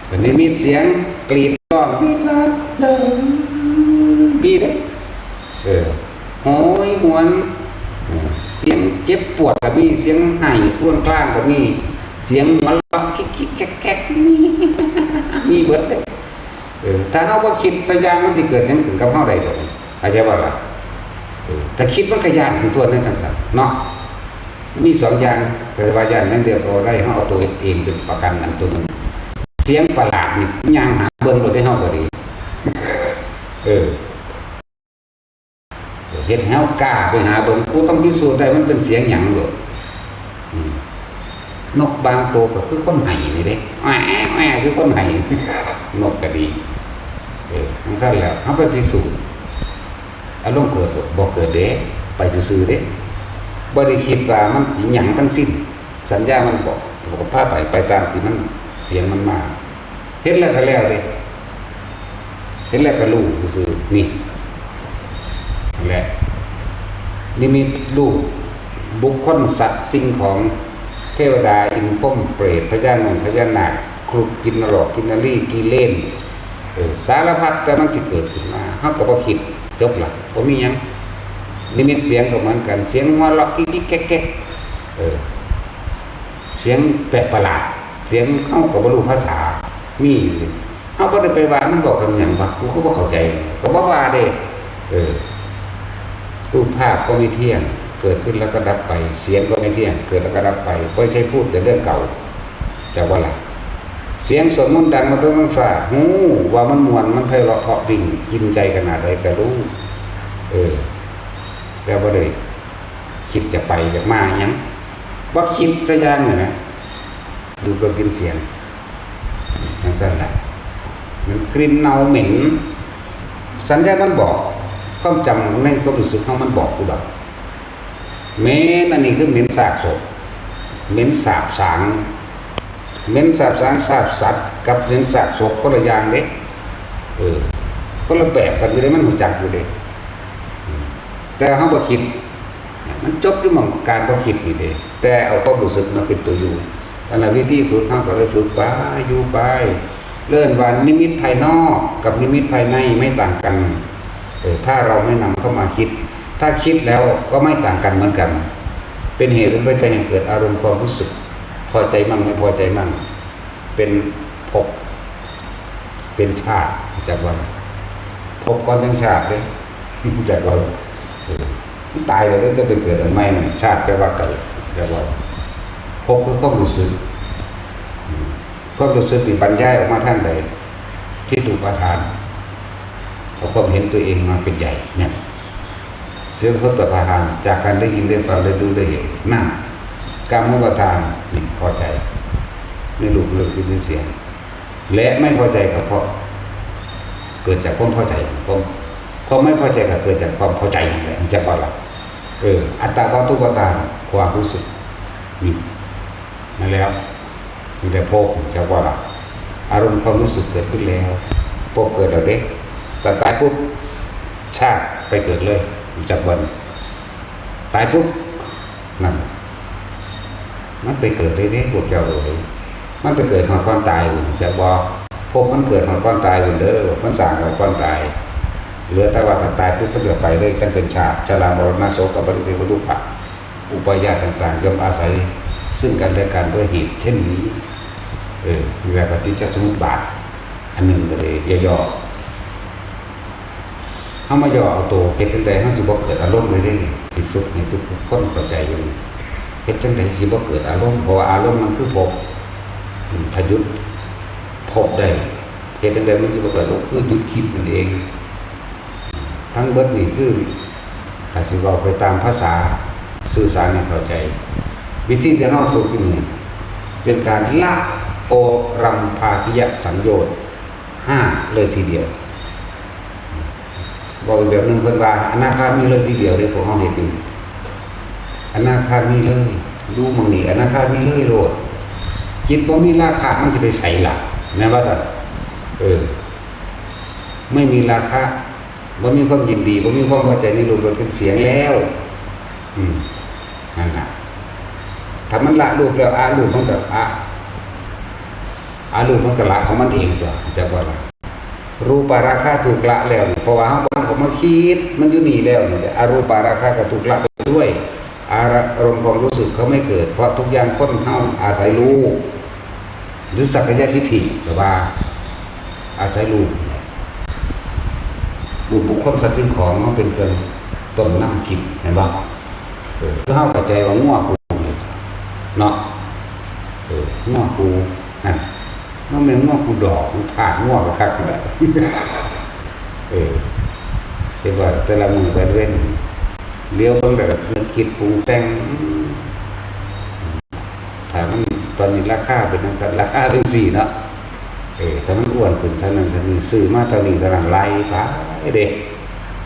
วันนี้มีเสียงกรีดร้อง มีดาเดิน มีเด้ เออ โหยหวน เออ เสียงเจ็บปวดก็มี เสียงไห้ครวญครางก็มี เสียงหัวเราะคิกคิกแคกแคกมี มีเบิดเลย เออ ถ้าเราบ่คิดสักอย่างมันสิเกิดหยังขึ้นกับเราได้ดอก เข้าใจบ่ล่ะ เออ ถ้าคิดมันก็ย้านอันตัวนั้นจั่งซั้นเนาะ มีสองอย่าง แต่ว่าย้านอย่างเดียวก็ได้ เราเอาตัวเองเป็นประกันอันตัวหนึ่ง เสียงประหลาดนี่ย่างหาเบิ่งโลดเด้ เราก็ดี เออ เฮ็ดให้เรากล้าไปหาเบิ่ง กูต้องพิสูจน์ได้มันเป็นเสียงหยังโลด อืม นกบางตัวก็คือคนไห้นี่เด้ แอะแอะคือคนไห้ นกก็ดี เออ จั่งซั้นแหละ เราไปพิสูจน์ อารมณ์เกิดบ่ บ่เกิดเด้ ไปซื่อๆเด้ บ่ได้คิดว่ามันสิหยังทั้งสิ้น สัญญามันบอก ก็พาไป ไปตามที่มัน เสียงมันมา เห็นแล้วก็แล้วเด้ เห็นแล้วก็รู้ซื่อๆ นี่ และ นิมิตรูป บุคคล สัตว์ สิ่งของ เทวดา อินทร์ พรหม เปรต พญานาค พญานาค ครุฑ กินนรก กินนรี กิเลน เออ สารพัด แต่มันสิเกิดขึ้นมา เราก็บ่คิด จบละ บ่มีหยัง นิมิตเสียงก็เหมือนกัน เสียงหัวเราะ คิกคิกแคกแคก เออ เสียงแปลกประหลาด เสียงเราก็บ่รู้ภาษา มีอยู่นี่ เราบ่ได้ไปว่ามันบอกกันหยังวะ กูคือบ่เข้าใจ ก็บ่ว่าเด้ เออ รูปภาพก็ไม่เที่ยง เกิดขึ้นแล้วก็ดับไป เสียงก็ไม่เที่ยง เกิดแล้วก็ดับไป บ่ใช่พูดแต่เรื่องเก่า จักว่าล่ะ เสียงสวดมนต์ดังมาตั้งฟ้า ฮู้ว่ามันม่วน มันไพเราะเพราะพริ้ง กินใจขนาดใดก็รู้ เออ แต่บ่ได้คิดจะไปอยากมาหยัง บ่คิดสักอย่างเลยนะ ดูดเบิ่งกลิ่นเสียง จั่งซั้นล่ะ มันกลิ่นเน่าเหม็น สัญญามันบอก ความจำในความรู้สึกของมันบอกกูดอก เหม็นอันนี้คือเหม็นซากศพ เหม็นสาบสาง เหม็นสาบสาง สาบสัตว์ กับเหม็นซากศพคนละอย่างเด้ เออ คนละแบบกันอยู่เด้ มันรู้จักอยู่เด้ แต่เฮาบ่คิด มันจบอยู่หม่องการบ่คิดนี่เด้ แต่เอาความรู้สึกมาเป็นตัวอยู่ นั่นล่ะวิธีฝึก เฮาก็เลยฝึกไป อยู่ไป เอิ้นว่านิมิตภายนอกกับนิมิตภายในไม่ต่างกัน เออ ถ้าเราไม่นำเข้ามาคิด ถ้าคิดแล้วก็ไม่ต่างกันเหมือนกัน เป็นเหตุเป็นปัจจัยให้เกิดอารมณ์ความรู้สึก พอใจมั่งไม่พอใจมั่ง เป็นภพ เป็นชาติ จักว่า ภพก่อนจั่งชาติเด้ จักว่า เออ มันตายแล้วเด้ จะไปเกิดอันใหม่นั่น ชาติแปลว่าเกิด จักว่า ภพคือความรู้สึก อืม ความรู้สึกนี่บรรยายออกมาทางใด จิตตุปาทาน เอาความเห็นตัวเองมาเป็นใหญ่ เนี่ย เสียงโผฏฐัพพะธรรม จากการได้ยินได้ฟังได้รู้ได้เห็น นั่น กามุปาทาน นี่พอใจ ในรูปรสกลิ่นเสียง และไม่พอใจก็เพราะ เกิดจากความพอใจ ความ ความไม่พอใจก็เกิดจากความพอใจนั่นแหละ จักว่าล่ะ เออ อัตตาวัตถุปาทาน ความรู้สึก นี่ นั่นแล้ว นี่แหละภพ จักว่าล่ะ อารมณ์ความรู้สึกเกิดขึ้นแล้ว ภพเกิดแล้วเด้ แต่ตายปุ๊บ ชาติไปเกิดเลย จักว่า ตายปุ๊บ นั่น มันไปเกิดเลยเด้ พวกเจ้าเอ๋ย มันไปเกิดฮอดก่อนตายพุ้น จักบ่ ภพมันเกิดฮอดก่อนตายพุ้นเด้อ มันสร้างไว้ก่อนตาย เหลือแต่ว่าถ้าตายปุ๊บมันก็ไปเลย ตั้งเป็นชาติ ชรา มรณะ โสกะ ปริเทวะ ทุกขะ อุปายาตต่างๆ ย่อมอาศัยซึ่งกันและกันด้วยเหตุเช่นนี้ เออ นี่แหละปฏิจจสมุปบาท อันหนึ่งก็เลยย่อๆ เฮามาย่อเอาตัว เฮ็ดจั่งใดเฮาสิบ่เกิดอารมณ์เลยเด้นี่ สิฝึกให้ทุกคนเข้าใจอยู่นี่ เฮ็ดจั่งใดสิบ่เกิดอารมณ์ เพราะว่าอารมณ์มันคือภพ อืม ถ้าหยุดภพได้ เฮ็ดจั่งใดมันสิบ่เกิดอารมณ์ คือหยุดคิดนั่นเอง ทั้งเบิดนี่คือ ถ้าสิเว้าไปตามภาษา สื่อสารให้เข้าใจ วิธีที่เฮาฝึกอยู่นี่ เป็นการละโอรัมภากิยสังโยชน์ห้าเลยทีเดียว บอกอีกแบบหนึ่ง เพิ่นว่าอนาคามีเลยทีเดียวเด้ พวกเฮาเฮ็ดอยู่ อนาคามีเลย รู้หม่องนี้ อนาคามีเลยโลด จิตบ่มีราคะ มันสิไปไสล่ะ แม่นบ่ซั่น เออ ไม่มีราคะ บ่มีความยินดี บ่มีความพอใจในรูปรสกลิ่นเสียงแล้ว อืม นั่นน่ะ ถ้ามันละรูปแล้ว อารูปมันก็ อา อารูปมันก็ละของมันเองตั๊ว จักบ่ล่ะ รูปาราคะถูกละแล้วนี่ เพราะว่าเฮาบ่ทันออกมาคิด มันอยู่นี่แล้วนี่ อารูปาราคะก็ถูกละไปด้วย อารมณ์ความรู้สึกเขาไม่เกิด เพราะทุกอย่างคนเฮาอาศัยรูป หรือสักกายทิฏฐิ หรือว่าอาศัยรูปนี่แหละ รูปบุคคลสัตว์สิ่งของมันเป็นเครื่องต้นนำคิด แม่นบ่ เออ คือเฮาเข้าใจว่างัวกูนี่ เนาะ เออ งัวกู นั่น มันแม่นงัวกูดอก มันทาสงัวก็คักนั่นแหละ เออ เห็นว่าแต่ละมื้อแต่ละเว็น เหลียวเบิ่งแล้วก็นึกคิดปรุงแต่ง อืม ถ้ามันตอนนี้ราคาเป็นจั่งซั้น ราคาเป็นจั่งซี้เนาะ เออ ถ้ามันอ้วนขึ้นเท่านั้นเท่านี้ ซื้อมาเท่านี้เท่านั้น ไล่ไปเด้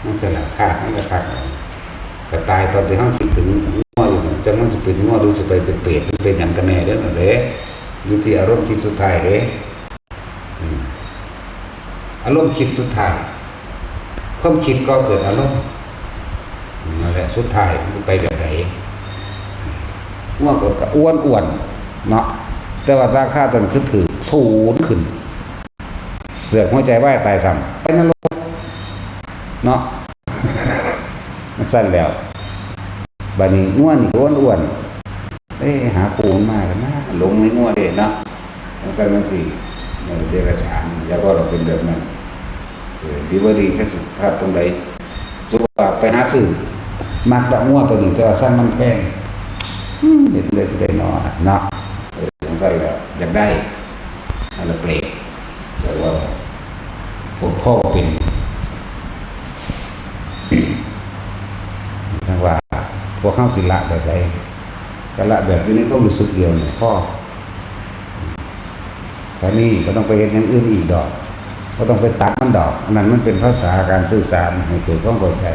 มันจะละธาตุมันก็คัก ก็ตายตอนที่เฮาคิดถึงงัวอยู่นั่น จักมันสิเป็นงัวหรือสิไปเป็นเปรต หรือสิเป็นหยังกันแน่เด้อนั่นเด้ อยู่ที่อารมณ์คิดสุดท้ายเด้ อืม อารมณ์คิดสุดท้าย ความคิดก่อเกิดอารมณ์ นั่นแหละ สุดท้ายมันจะไปแบบใด งัวก็อ้วนๆ เนาะ แต่ว่าราคาตอนนั้นคือถืกศูนย์ขึ้น เสือกหัวใจวายตายซ้ำ ไปนรก เนาะ มันสั้นแล้ว บัดนี้งัวนี่ก็อ้วนๆ เอ้ย หาคู่มันมากันนะ หลงในงัวเด้เนาะ จั่งซั้นจั่งซี้ เออ เดรัจฉาน แล้วก็เราเป็นแบบนั้น เออ ดีบ่ดี จักสิพลาดตรงใด สมมุติว่าไปหาซื้อ มักดอกงัวตัวนี้ แต่ว่าสั่งมันแพง อืม เฮ็ดจั่งใดสิได้น้อ เนาะ เออ จั่งซั้นแหละ อยากได้ อันละเปรต แต่ว่า พวกพ่อเป็น ทั้งว่า พวกเฮาสิละแบบใด ก็ละแบบอยู่ในความรู้สึกเดียวนี่พอ แค่นี้บ่ต้องไปเฮ็ดอย่างอื่นอีกดอก บ่ต้องไปตัดมันดอก อันนั้นมันเป็นภาษาการสื่อสารให้เกิดความเข้าใจ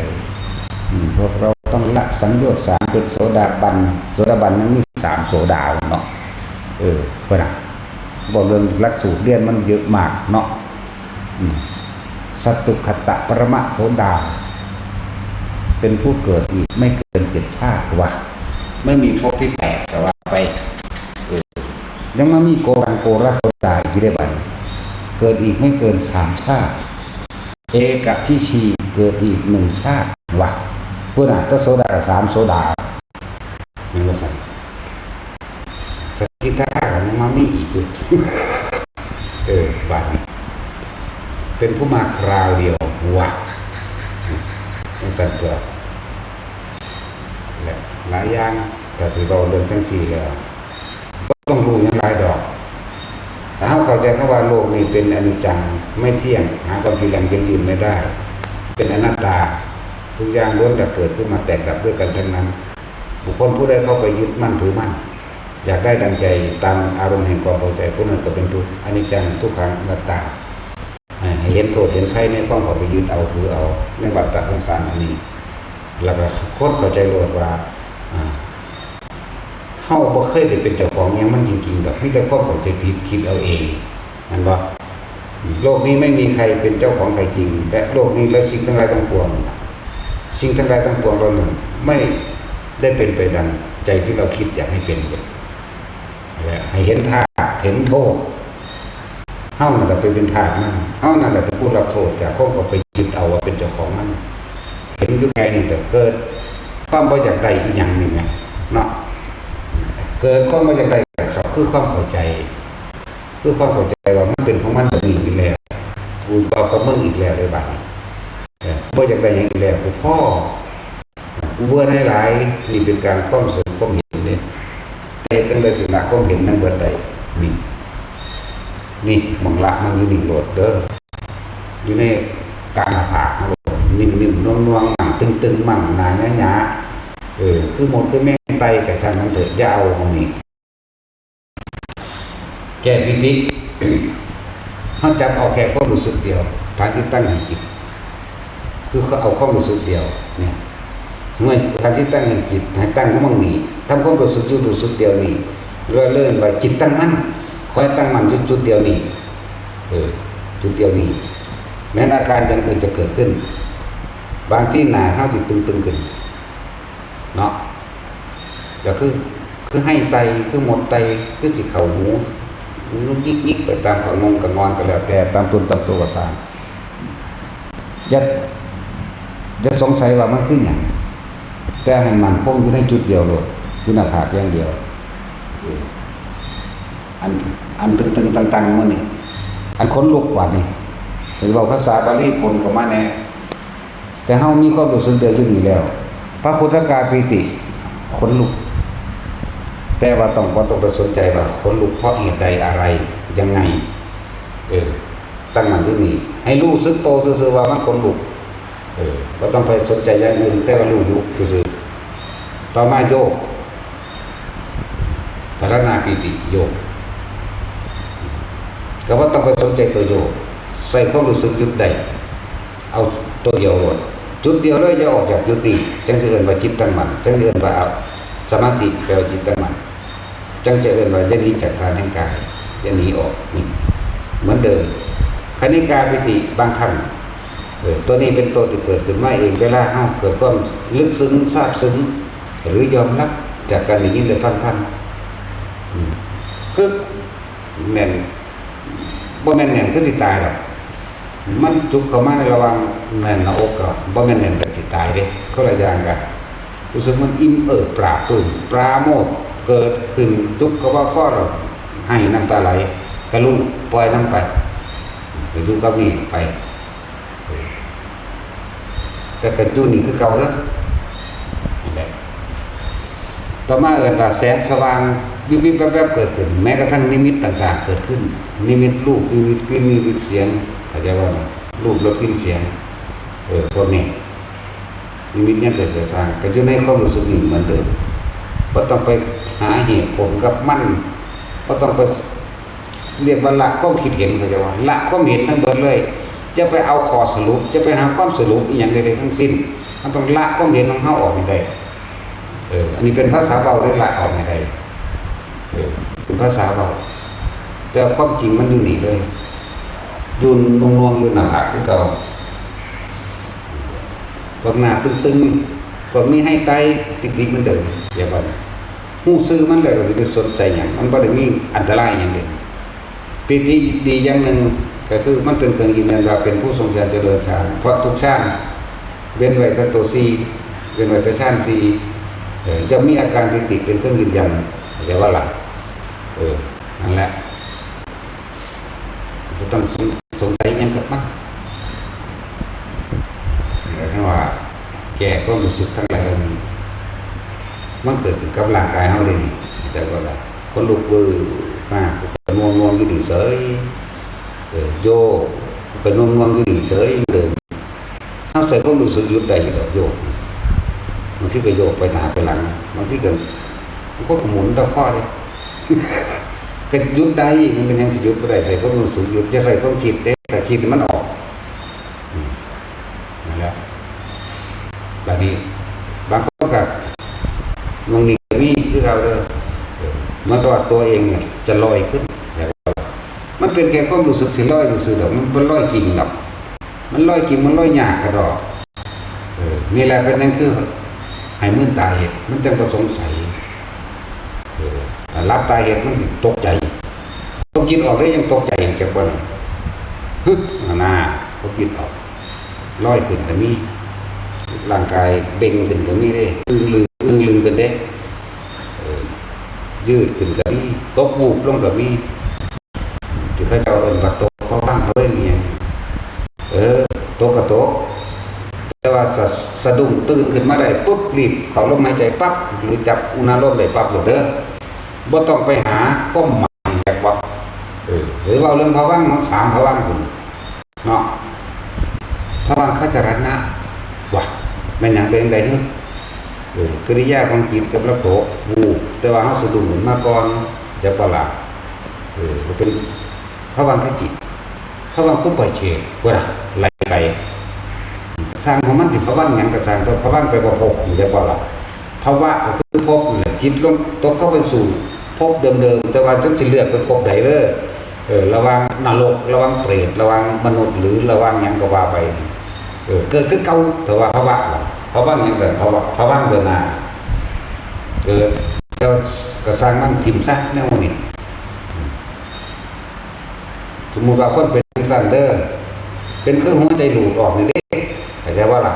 อืม พวกเราต้องละสังโยชน์สาม เป็นโสดาบัน โสดาบันยังมีสามโสดาเนาะ เออ เพิ่นน่ะ บอกเรื่องหลักสูตรเรียนมันเยอะมากเนาะ อืม สัตตุคตะปรมะโสดา เต เป็นผู้เกิดอีกไม่เกินเจ็ดชาติว่า ไม่มีภพที่แปดก็ว่าไป เออ ยังมามีโกรังโกรโสดาอีกอยู่ได้บัดนี้ เกิดอีกไม่เกินสามชาติ เอกพีชีเกิดอีกหนึ่งชาติว่า พุ้นน่ะ แต่โสดากับสามโสดา แม่นบ่ซั่น สกิทาคาก็ยังมามีอีกอยู่ เออ บัดนี้ เป็นผู้มาคราวเดียวว่า จั่งซั่นตัว และหลายอย่าง ถ้าสิเว้าเรื่องจั่งซี้แล้ว บ่ต้องรู้หยังหลายดอก ถ้าเฮาเข้าใจคำว่าโลกนี้เป็นอนิจจัง ไม่เที่ยง หาความจริงยั่งยืนไม่ได้ เป็นอนัตตา ทุกอย่างล้วนแต่เกิดขึ้นมาแตกดับด้วยกันทั้งนั้น บุคคลผู้ใดเข้าไปยึดมั่นถือมั่น อยากได้ดังใจตามอารมณ์แห่งความพอใจ ผู้นั้นก็เป็นทุกข์ อนิจจัง ทุกขัง อนัตตา ให้เห็นโทษเห็นภัยในความเข้าไปยึดเอาถือเอา ในวัฏฏะสงสารอันนี้ แล้วก็คนเข้าใจโลดว่า อ่า เฮาบ่เคยได้เป็นเจ้าของหยังมันจริงๆดอก มีแต่ความเข้าใจผิด คิดเอาเอง แม่นบ่ โลกนี้ไม่มีใครเป็นเจ้าของใครจริง และโลกนี้และสิ่งทั้งหลายทั้งปวง สิ่งทั้งหลายทั้งปวงเหล่านั้น ไม่ได้เป็นไปดังใจที่เราคิดอยากให้เป็น และให้เห็นธาตุ เห็นโทษ เฮานั่นแหละไปเป็นทาสมัน เฮานั่นแหละเป็นผู้รับโทษจากความเข้าไปยึดเอาว่าเป็นเจ้าของมัน เห็นอยู่แค่นี้ก็เกิดความบ่อยากได้อีหยังนี่แหมเนาะ เกิดความบ่อยากได้ก็คือความเข้าใจ คือความเข้าใจว่ามันเป็นของมันแบบนี้อยู่แล้ว กูเอากับมึงอีกแล้วเด้บัดนี้ เออ บ่อยากได้หยังอีกแล้ว กูพอ กูเบื่อหน่ายหลาย นี่เป็นการความสรุปความเห็นเด้ แต่เฮ็ดจั่งใดสิละความเห็นทั้งเบิดได้ นี่ นี่หม่องละมันอยู่นี่โลดเด้อ อยู่ในกลางหน้าผากเฮาโลด นิ่มๆ น่วงๆ มั่ง ตึงๆ มั่ง หนาหยาๆ เออ คือมดคือแมงไต่ก็ช่างมันเถอะ อย่าเอาหม่องนี้ แก้ปีติ เฮาจับเอาแค่ความรู้สึกเดียว ฐานที่ตั้งแห่งจิต คือเอาความรู้สึกเดียวเนี่ย สมมุติฐานที่ตั้งแห่งจิต ให้ตั้งอยู่หม่องนี้ ทำความรู้สึกอยู่รู้สึกเดียวนี้ เรียกว่าจิตตั้งมั่น ขอให้ตั้งมั่นอยู่จุดเดียวนี้ เออ จุดเดียวนี้ แม้นอาการอย่างอื่นจะเกิดขึ้น บางทีหน้าเฮาสิตึงๆ ขึ้น เนาะ ก็คือ คือไฮ่ไต่ คือมดไต่ คือสิเข้าหู งุกงิกๆ ไปตามกะงงกะงอนก็แล้วแต่ ตามตนตามตัวก็ซ่าง อย่า อย่าสงสัยว่ามันคือหยัง แต่ให้มั่นคงอยู่ในจุดเดียวโลด อยู่หน้าผากอย่างเดียว เออ อัน อันตึงๆ ตังๆ มันนี่ อันขนลุกกว่านี่ เป็นเว้าภาษาบาลีปนเข้ามาแน่ แต่เฮามีความรู้สึกเดียวอยู่นี่แล้ว พระคุตกาปีติ ขนลุก แต่ว่าต้อง บ่ต้องไปสนใจว่าขนลุกเพราะเหตุใดอะไร ยังไง เออ ตั้งมั่นอยู่นี่ ให้รู้สึกโตซื่อๆ ว่ามันขนลุก เออ บ่ต้องไปสนใจอย่างอื่น แต่ว่ารู้อยู่ซื่อๆ ต่อมาโยก ภาวนาปีติโยก ก็บ่ต้องไปสนใจตัวโยก ใส่ความรู้สึกหยุดได้ เอาตัวเดียวโลด จุดเดียวเลย อย่าออกจากจุดนี้ จั่งสิเอิ้นว่าจิตตั้งมั่น จั่งสิเอิ้นว่าเอาสมาธิ แปลว่าจิตตั้งมั่น จั่งจะเอิ้นว่าอย่าหนีจากฐานแห่งกาย อย่าหนีออก นี่ เหมือนเดิม คณิกาปีติ บางครั้ง เออ ตัวนี้เป็นตัวที่เกิดขึ้นมาเอง เวลาเฮาเกิดความลึกซึ้งซาบซึ้ง หรือยอมรับจากการได้ยินได้ฟังธรรม อืม กึก แน่น บ่แม่นแน่นคือสิตายดอก มันจุกเข้ามาในระหว่างแน่นหน้าอกกับบ่แม่นแน่นแบบสิตายเด้ คนละอย่างกัน รู้สึกมันอิ่มเอิบปลาบปลื้ม ปราโมทย์ เกิดขึ้นจุกเข้ามาคอเรา ไห้น้ำตาไหล กะลุ ปล่อยนำไป ก็อยู่กับนี่ไป แต่กะอยู่นี่คือเก่าเด้อ นั่นแหละ ต่อมาเอิ้นว่าแสงสว่างวิบวิบแวบแวบเกิดขึ้น แม้กระทั่งนิมิตต่างๆ เกิดขึ้น นิมิตรูป นิมิตกลิ่น นิมิตเสียง เข้าใจบ่นะ รูป รส กลิ่น เสียง เออ พวกนี้ นิมิตหยังเกิดก็ซ่าง ก็อยู่ในความรู้สึกนี้เหมือนเดิม บ่ต้องไปหาเหตุผลกับมัน บ่ต้องไป เรียกว่าละความคิดเห็น เข้าใจบ่ ละความเห็นทั้งเบิดเลย อย่าไปเอาข้อสรุป อย่าไปหาความสรุปอีหยังใดๆ ทั้งสิ้น มันต้องละความเห็นของเฮาออกให้ได้ เออ อันนี้เป็นภาษาเว้าเด้อ ละออกให้ได้ เออ เป็นภาษาเว้า แต่ความจริงมันอยู่นี่เลย อยู่น่วงๆ อยู่หน้าผากคือเก่า พวกหน้าตึง ก็มีให้ไตปิติเหมือนเดิม เดี๋ยวก่อน ฮู้ซื่อมันแล้วก็สิไปสนใจหยัง มันบ่ได้มีอันตรายหยังเด้ ปิติดีอย่างหนึ่งก็คือมันเป็นเครื่องยืนยันว่าเป็นผู้ทรงฌานเจริญฌาน เพราะทุกฌานเว้นไว้แต่ตัวสี่ เว้นไว้แต่ฌานสี่ เอ่อ จะมีอาการปิติเป็นเครื่องยืนยัน เข้าใจว่าล่ะ เออ นั่นแหละ บ่ต้องสน สนใจหยังกับมัน เรียกว่าแก้ความรู้สึกทั้งหลายเหล่านี้ มันเกิดขึ้นกับร่างกายเฮาเลยนี่ เข้าใจบ่ล่ะ ขนลุกวืบมา กูก็ง่วงๆอยู่นี่เฉย เออ โยก กูก็ง่วงๆอยู่นี่เฉยเหมือนเดิม เฮาใส่ความรู้สึกหยุดได้อยู่ดอกโยก บางทีก็โยกไปหน้าไปหลัง บางทีก็ มันก็หมุนตะข้อเลย ก็หยุดได้ มันเป็นหยังสิหยุดบ่ได้ ใส่ความรู้สึกหยุด อย่าใส่ความคิดเด้ ถ้าคิดมันออก อืม นั่นแหละ บัดนี้ บางคนก็ มองนี่ก็มีคือเก่าเด้อ เออ มันก็ว่าตัวเองเนี่ยจะลอยขึ้น มันเป็นแค่ความรู้สึกสิลอยซื่อๆดอก มันบ่ลอยจริงดอก มันลอยจริง มันลอยยากกะดอก เออ นี่แหละเป็นหยังคือ ให้มื่นตาเฮ็ด มันจั่งบ่สงสัย เออ ถ้าหลับตาเฮ็ดมันสิตกใจ ความคิดออกแล้วยังตกใจ จักบ่นั่น ฮึ นั่นน่ะ ความคิดออก ลอยขึ้นก็มี ร่างกายเบ่งขึ้นก็มีเด้ อึ้งลึง อึ้งลึงขึ้นเด้ เออ ยืดขึ้นก็มี ตกวูบลงก็มี ที่เขาเจ้าเอิ้นว่าตกผวังค์เลยเนี่ย เออ ตกก็ตก แต่ว่าสะ สะดุ้งตื่นขึ้นมาได้ปุ๊บ รีบเข้าลมหายใจปั๊บ หรือจับอุณาโลมได้ปั๊บโลดเด้อ บ่ต้องไปหาความหมาย จักว่า เออ หรือว่าเรื่องผวังค์มันสามผวังค์พุ้นเนาะ ผวังคจรณะ ว่ะ แม่นหยังเป็นจั่งใด๋ฮึ เออ กิริยาของจิตกับระโต ฮู้ แต่ว่าเฮาสะดุ้งขึ้นมาก่อน จักบ่ล่ะ เออ มันเป็นผวังคจิต ผวังคุปปาเฉท พุ้นน่ะ ไล่ไป ซ่างของมันสิผวังค์หยังก็ซ่าง แต่ผวังค์แปลว่าภพ จักบ่ล่ะ ภวะก็คือภพนั่นแหละ จิตลงตกเข้าไปสู่ภพเดิมๆ แต่ว่าจักสิเลือกเป็นภพใดเด้อ เออ ระหว่างนรก ระหว่างเปรต ระหว่างมนุษย์ หรือระหว่างหยังก็ว่าไป เออ เกิดคือเก่า แต่ว่าภวะ ภวะหยังแต่ภวะ ผวังค์เดินหน้า เกิด แต่ว่าก็ซ่างมัน ถิ่มซะแนวนี้ สมมุติว่าคนเป็นจั่งซั้นเด้อ เป็นคือหัวใจหลุดออกนี่เด้ เข้าใจบ่ล่ะ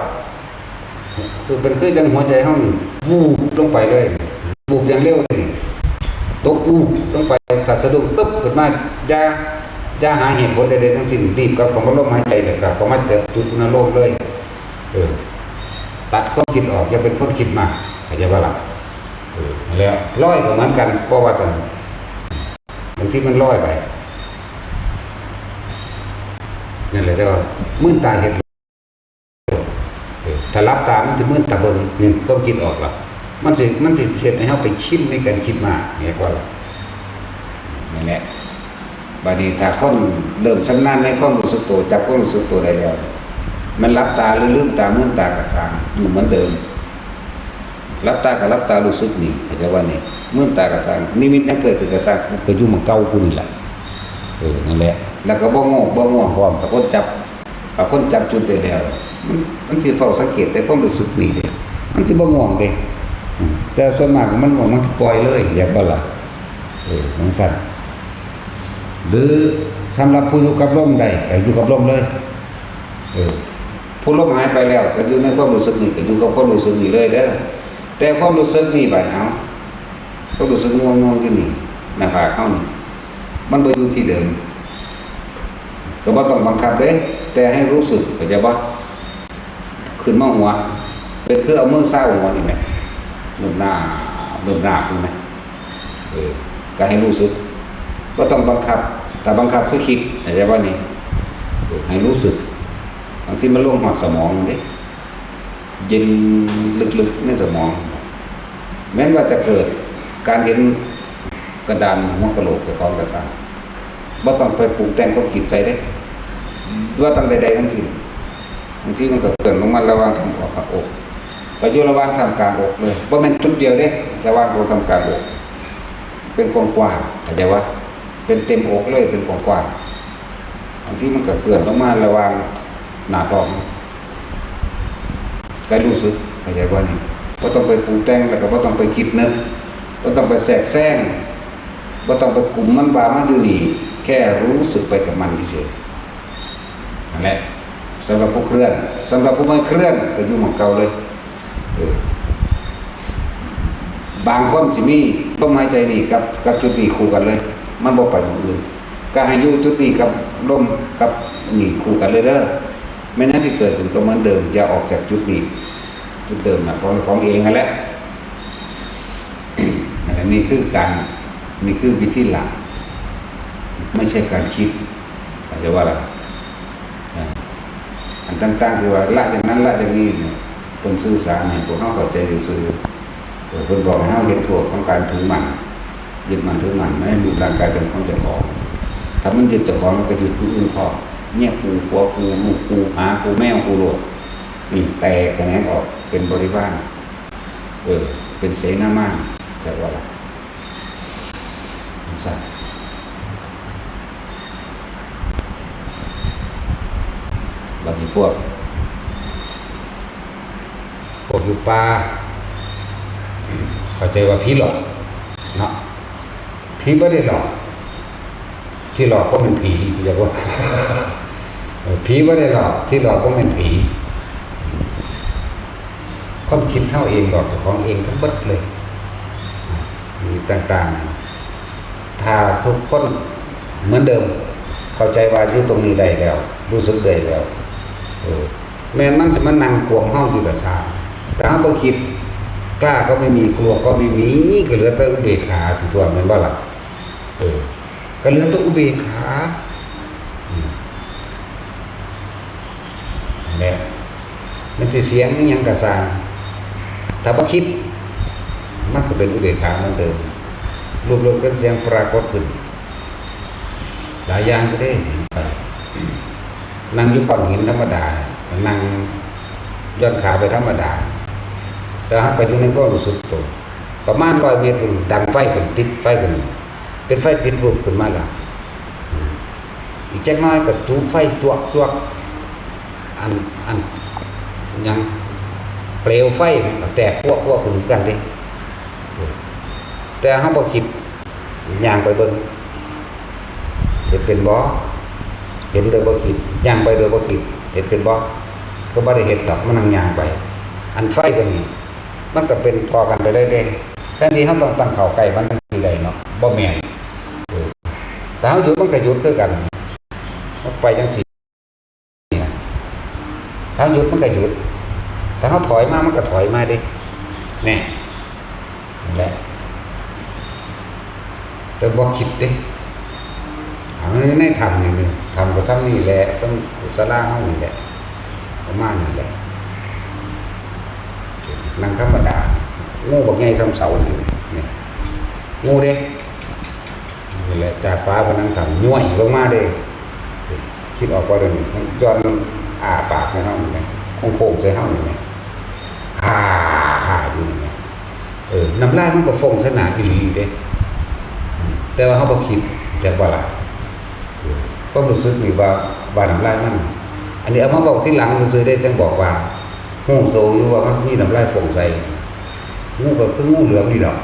คือเป็นคือจั่งหัวใจเฮานี่ วูบลงไปเลย วูบอย่างเร็วเลยนี่ ตกอูบลงไป ถ้าสะดุ้งตึ๊บขึ้นมา อย่า อย่าหาเหตุผลใดๆทั้งสิ้น รีบกลับเข้ามาลมหายใจ แล้วก็เข้ามาจับจุดอุณาโลมเลย เออ ตัดความคิดออก อย่าเป็นคนคิดมาก เข้าใจบ่ล่ะ เออ นั่นแหละ ลอยก็เหมือนกัน เพราะว่าตอน บางทีมันลอยไป นั่นแหละ แต่ว่ามื่นตาเฮ็ด เออ ถ้าหลับตามันสิมื่นตาเบิ่ง นี่ความคิดออกละ มันสิ มันสิเฮ็ดให้เฮาไปชินในการคิดมาก เห็นบ่ล่ะ นั่นแหละ บัดนี้ถ้าคนเริ่มชำนาญในความรู้สึกตัว จับความรู้สึกตัวได้แล้ว มันหลับตาหรือลืมตา มื่นตาก็ซ่าง อยู่เหมือนเดิม หลับตาก็หลับตารู้สึกนี่ เข้าใจบ่นี่ มื่นตาก็ซ่าง นิมิตหยังเกิดขึ้นก็ซ่าง ก็อยู่หม่องเก่ากูนี่ล่ะ เออ นั่นแหละ แล้วก็บ่ง่วง บ่ง่วงพร้อม ถ้าคนจับ ถ้าคนจับจุดได้แล้ว มัน มันสิเฝ้าสังเกตแต่ความรู้สึกนี่เด้ มันสิบ่ง่วงเด้ อืม แต่ส่วนมากมันง่วง มันปล่อยเลย อยากบ่ล่ะ เออ จั่งซั้น หรือสำหรับผู้อยู่กับลมได้ ก็อยู่กับลมเลย เออ ผู้ลมหายไปแล้ว ก็อยู่ในความรู้สึกนี่ ก็อยู่กับความรู้สึกนี่เลยเด้อ แต่ความรู้สึกนี่บัด เอ้า ความรู้สึกง่วงๆอยู่นี่ หน้าผากเฮานี่ มันบ่อยู่ที่เดิม ก็บ่ต้องบังคับเด้ แต่ให้รู้สึก เข้าใจบ่ ขึ้นมาหัว เป็นคือเอามือซาวหัวนี่แหม เนิบนาบ เนิบนาบนี่แหม เออ ก็ให้รู้สึก บ่ต้องบังคับ ถ้าบังคับคือคิด เข้าใจบ่นี่ เออ ให้รู้สึก บางทีมันลงฮอดสมองเด้ เย็นลึกๆในสมอง แม้นว่าจะเกิดการเห็นกระดานหัวกะโหลกเจ้าของก็ซ่าง บ่ต้องไปปรุงแต่งความคิดใส่เด้ ว่าต้องใดๆทั้งสิ้น บางทีมันก็เคลื่อนลงมาระหว่างท่ามอกกับอก ก็อยู่ระหว่างท่ามกลางอกเลย บ่แม่นจุดเดียวเด้ ระหว่างอกท่ามกลางอก เป็นกว้างๆ เข้าใจบ่ เป็นเต็มอกเลย เป็นกว้างๆ บางทีมันก็เคลื่อนลงมาระหว่างหน้าท้อง ก็รู้สึก เข้าใจบ่นี่ บ่ต้องไปปรุงแต่ง แล้วก็บ่ต้องไปคิดนึก บ่ต้องไปแทรกแซง บ่ต้องไปกุมมันว่ามันอยู่นี่ แค่รู้สึกไปกับมันเฉยๆ นั่นแหละ สำหรับผู้เคลื่อน สำหรับผู้ไม่เคลื่อนก็อยู่หม่องเก่าเลย เออ บางคนสิมีลมหายใจนี่กับ กับจุดนี้คู่กันเลย มันบ่ไปหม่องอื่น ก็ให้อยู่จุดนี้กับลมกับนี่คู่กันเลยเด้อ แม่นหยังสิเกิดขึ้นก็เหมือนเดิม อย่าออกจากจุดนี้ จุดเดิมน่ะ เพราะมันของเองนั่นแหละ อันนี้คือการ นี่คือวิธีละ ไม่ใช่การคิด เข้าใจว่าล่ะ อ่า อันต่างๆที่ว่าละอย่างนั้นละอย่างนี้เนี่ย เพิ่นสื่อสารให้พวกเราเข้าใจซื่อๆ เออ เพิ่นบอกให้เราเห็นโทษของการถือมั่น ยึดมั่นถือมั่นในรูปร่างกายเป็นของเจ้าของ ถ้ามันยึดเจ้าของ มันก็ยึดผู้อื่นพร้อม เมียกู ผัวกู ลูกกู หมากู แมวกูโลด นี่แตกแขนงออกเป็นบริวาร เออ เป็นเสนามาน จักว่าล่ะ จังซั่น บัดนี้พวก พวกอยู่ป่า เข้าใจว่าผีหลอกเนาะ ผีบ่ได้หลอก ที่หลอกก็เป็นผี เรียกว่า เออ ผีบ่ได้หลอก ที่หลอกก็เป็นผี ความคิดเฮาเองหลอกเจ้าของเองทั้งเบิดเลย มีต่างๆ ถ้าทุกคนเหมือนเดิม เข้าใจว่าอยู่ตรงนี้ได้แล้ว รู้สึกได้แล้ว เออ แม่นมันสิมานั่งกวมเฮาอยู่ก็ซ่าง แต่เฮาบ่คิด กล้าก็ไม่มี กลัวก็ไม่มี ก็เหลือแต่อุเบกขาสิตัว แม่นบ่ล่ะ เออ ก็เหลือแต่อุเบกขา อืม นั่นแหละ มันสิเสียงอิหยังก็ซ่าง ถ้าบ่คิด มันก็เป็นอุเบกขาเหมือนเดิม รูปรสกลิ่นเสียงปรากฏขึ้น หลายอย่างก็ได้เห็นไป นั่งอยู่ก้อนหินธรรมดา นั่งย่อนขาไปธรรมดา แต่เฮาก็อยู่ในความรู้สึกตัว ประมาณร้อยเมตรพุ้น ดังไฟขึ้น ติดไฟขึ้น เป็นไฟติดรูปขึ้นมาแล้ว อีกจักหน่อยก็จุไฟจวกๆ อัน อัน หยัง เปลวไฟมันก็แตกพวกๆ ขึ้นคือกันเด้ แต่เฮาบ่คิด ย่างไปเบิ่ง เฮ็ดเป็นบ่ เห็นโดยบ่คิด ย่างไปโดยบ่คิด เฮ็ดเป็นบ่ ก็บ่ได้เฮ็ดดอก มันนั่งย่างไป อันไฟตัวนี้ มันก็เป็นต่อกันไปเรื่อยๆ แทนที่เฮาต้องตั้งเข้าใกล้มันจั่งซี้ได้เนาะ บ่แม่น เออ ถ้าเฮาหยุดมันก็หยุดคือกัน มันไปจั่งซี้ ถ้าหยุดมันก็หยุด ถ้าเฮาถอยมามันก็ถอยมาเด้ แน่ นั่นแหละ แต่บ่คิดเด้ เอาใน ในถ้ำนี่ นี่ ถ้ำก็ซ่ำนี่แหละ ซ่ำกุศลาเฮานี่แหละ ประมาณนี้แหละ นั่งธรรมดา งูบักใหญ่ซ่ำเสานี่ นี่ งูเด้ นี่แหละ จากฟ้าพนังถ้ำย้วยลงมาเด้ คิดออกบ่เดี๋ยวนี้ มันจ่อนอ้าปากใส่เฮานี่แหม โค้งๆใส่เฮานี่แหม ฮ่าฮ่าอยู่นี่แหม เออ น้ำลายมันก็ฟองใส่หน้าอีหลีอยู่เด้ แต่ว่าเฮาบ่คิด จักบ่ล่ะ เออ ความรู้สึกนี่ว่า ว่าน้ำลายมัน อันนี้เอามาเว้าทีหลังซื่อๆเด้ จั่งบอกว่า ฮู้โตอยู่ว่ามันมีน้ำลายฟองใส่ งูก็คืองูเหลือมนี่ดอก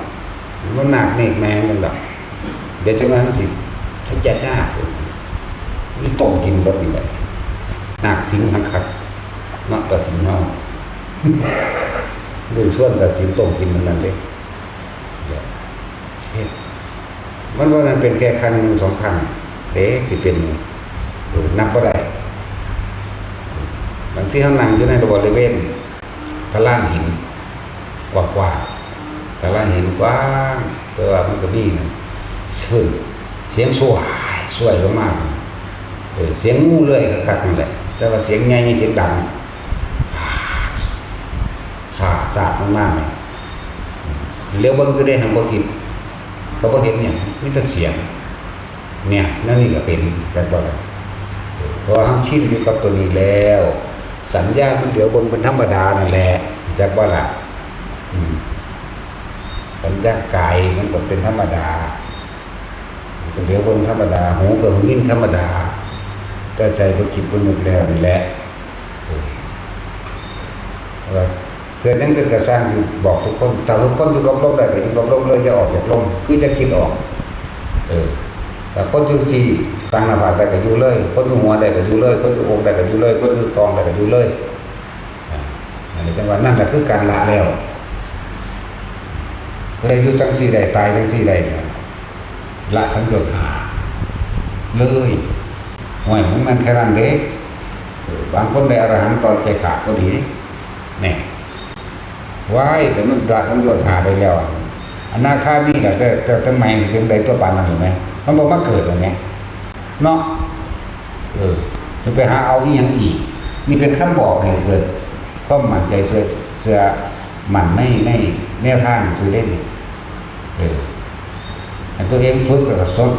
มันนาคเนกแมงกันดอก เดี๋ยวจั่งนั้นสิ พญานาค มีต้มกินเบิดนี่แหละ นาคสิงคักๆ เนาะ ตาสิงเฮา เดินส่วนตาสิงต้มกินมันนั่นเด้ เดี๋ยว เฮ็ด มันว่ามันเป็นแค่ครั้งหนึ่งสองครั้งเด้ ที่เป็น เออ นับบ่ได้ บางทีเฮานั่งอยู่ในบริเวณพลานหินกว้างๆ พลานหินกว้าง แต่ว่ามันก็มีนะ เสียง เสียงสวาย สวายลงมา เออ เสียงงูเลื้อยคักๆนั่นแหละ แต่ว่าเสียงใหญ่ เสียงดัง สาด สาดมากๆเลย เหลียวเบิ่งคือได้หันบ่ผิด ก็บ่เห็นหยัง มีแต่เสียง เนี่ย นั่นนี่ก็เป็น จักบ่ล่ะ เพราะว่าเฮาชินอยู่กับตัวนี้แล้ว สัญญามันเหลียวเบิ่งเป็นธรรมดานั่นแหละ จักบ่ล่ะ อืม สัญญากายมันก็เป็นธรรมดา ก็เหลียวเบิ่งธรรมดา หูก็ยินธรรมดา แต่ใจบ่คิดบ่นึกแล้วนี่แหละ เออ ว่า เกิดหยังขึ้นก็ซ่าง สิบอกทุกคน ถ้าทุกคนอยู่กับลมได้ก็อยู่กับลมเลย อย่าออกจากลม คือจะคิดออก เออ ถ้าคนอยู่ที่กลางหน้าผากได้ก็อยู่เลย คนอยู่หัวได้ก็อยู่เลย คนอยู่อกได้ก็อยู่เลย คนอยู่ท้องได้ก็อยู่เลย อ่า อันนี้จังว่านั่นแหละคือการละแล้ว ผู้ใดอยู่จังซี่ได้ ตายจังซี่ได้ ละสังโยชน์ห้าเลย ห่วย มันแม่นแค่นั้นเด้ เออ บางคนได้อรหันต์ตอนใจขาดก็มี เนี่ย ว้าย แต่มันละสังโยชน์ห้าได้แล้วอะ อนาคามีน่ะ แต่ แต่ แต่ใหม่สิเป็นใดตัวปานนั้นหรือไหม มันบ่มาเกิดหรอกแหม เนาะ เออ จะไปหาเอาอีหยังอีก นี่เป็นคำบอกให้เกิดความมั่นใจ เชื่อ เชื่อมั่นใน ในแนวทางซื่อเด้นี่ เออ ให้ตัวเองฝึกแล้วก็สด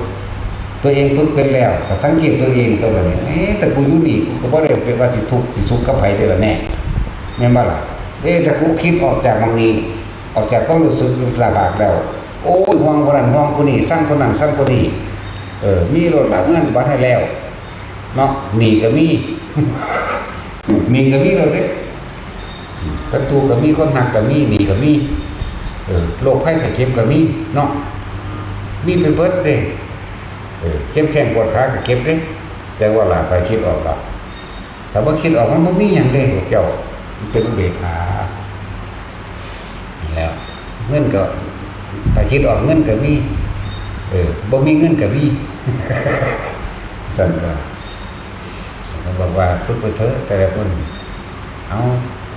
ตัวเองฝึกเป็นแล้วก็สังเกตตัวเองตัวแบบนี้ เอ๊ะ แต่กูอยู่นี่ กูก็บ่ได้เป็นว่าสิทุกข์สิสุขกับไผเด้อล่ะแน่ แม่นบ่ล่ะ เอ๊ะ แต่กูคิดออกจากหม่องนี้ ออกจากความรู้สึกลำบากแล้ว โอ้ย ห่วงคนนั้น ห่วงคนนี้ ซังคนนั้น ซังคนนี้ เออ มีรถละ เงินบัตรให้แล้ว เนาะ หนี้ก็มี หนี้ก็มีแล้วเด้ ศัตรูก็มี คนฮักก็มี หนี้ก็มี เออ โรคภัยไข้เจ็บก็มี เนาะ มีไปเบิดเด้ เออ เจ็บแข้งปวดขาก็เจ็บเด้ แต่ว่าล่ะ ถ้าคิดออกล่ะ ถ้าบ่คิดออก มันบ่มีหยังเด้ พวกเจ้า มันเป็นอุเบกขา แล้ว เงินก็ ถ้าคิดออก เงินก็มี เออ บ่มีเงินก็มี ซั่นก็ ท่านบอกว่าฝึกไปเถอะแต่ละคน เอา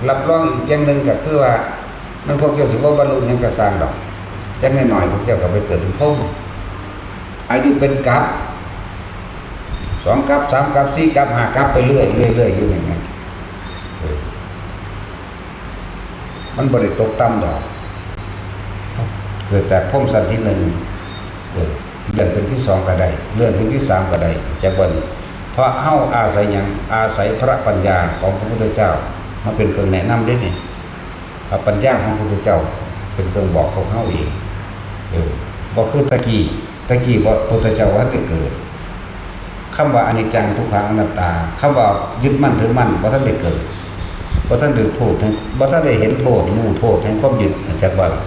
รับรองอีกอย่างหนึ่งก็คือว่า มันพวกเจ้าสิบ่บรรลุหยังก็ซ่างดอก จักหน่อยๆ พวกเจ้าก็ไปเกิดเป็นพรหม อายุเป็นกัป สองกัป สามกัป สี่กัป ห้ากัป ไปเรื่อยๆ เรื่อยๆ อยู่อย่างนั้น เออ มันบ่ได้ตกต่ำดอก เกิดจากพรหมชั้นที่หนึ่ง เออ เลื่อนเป็นที่สองก็ได้ เลื่อนเป็นที่สามก็ได้ จักว่านี้ เพราะเฮาอาศัยหยัง อาศัยพระปัญญาของพระพุทธเจ้า มาเป็นเครื่องแนะนำเด้นี่ พระปัญญาของพระพุทธเจ้า เป็นเครื่องบอกพวกเฮาเอง เออ บ่คือตะกี้ ตะกี้บ่ พุทธเจ้าบ่ทันได้เกิด คำว่าอนิจจัง ทุกขัง อนัตตา คำว่ายึดมั่นถือมั่นบ่ทันได้เกิด บ่ทันได้โทษแห่ง บ่ทันได้เห็นโทษ รู้โทษแห่งความยึด จักว่าล่ะ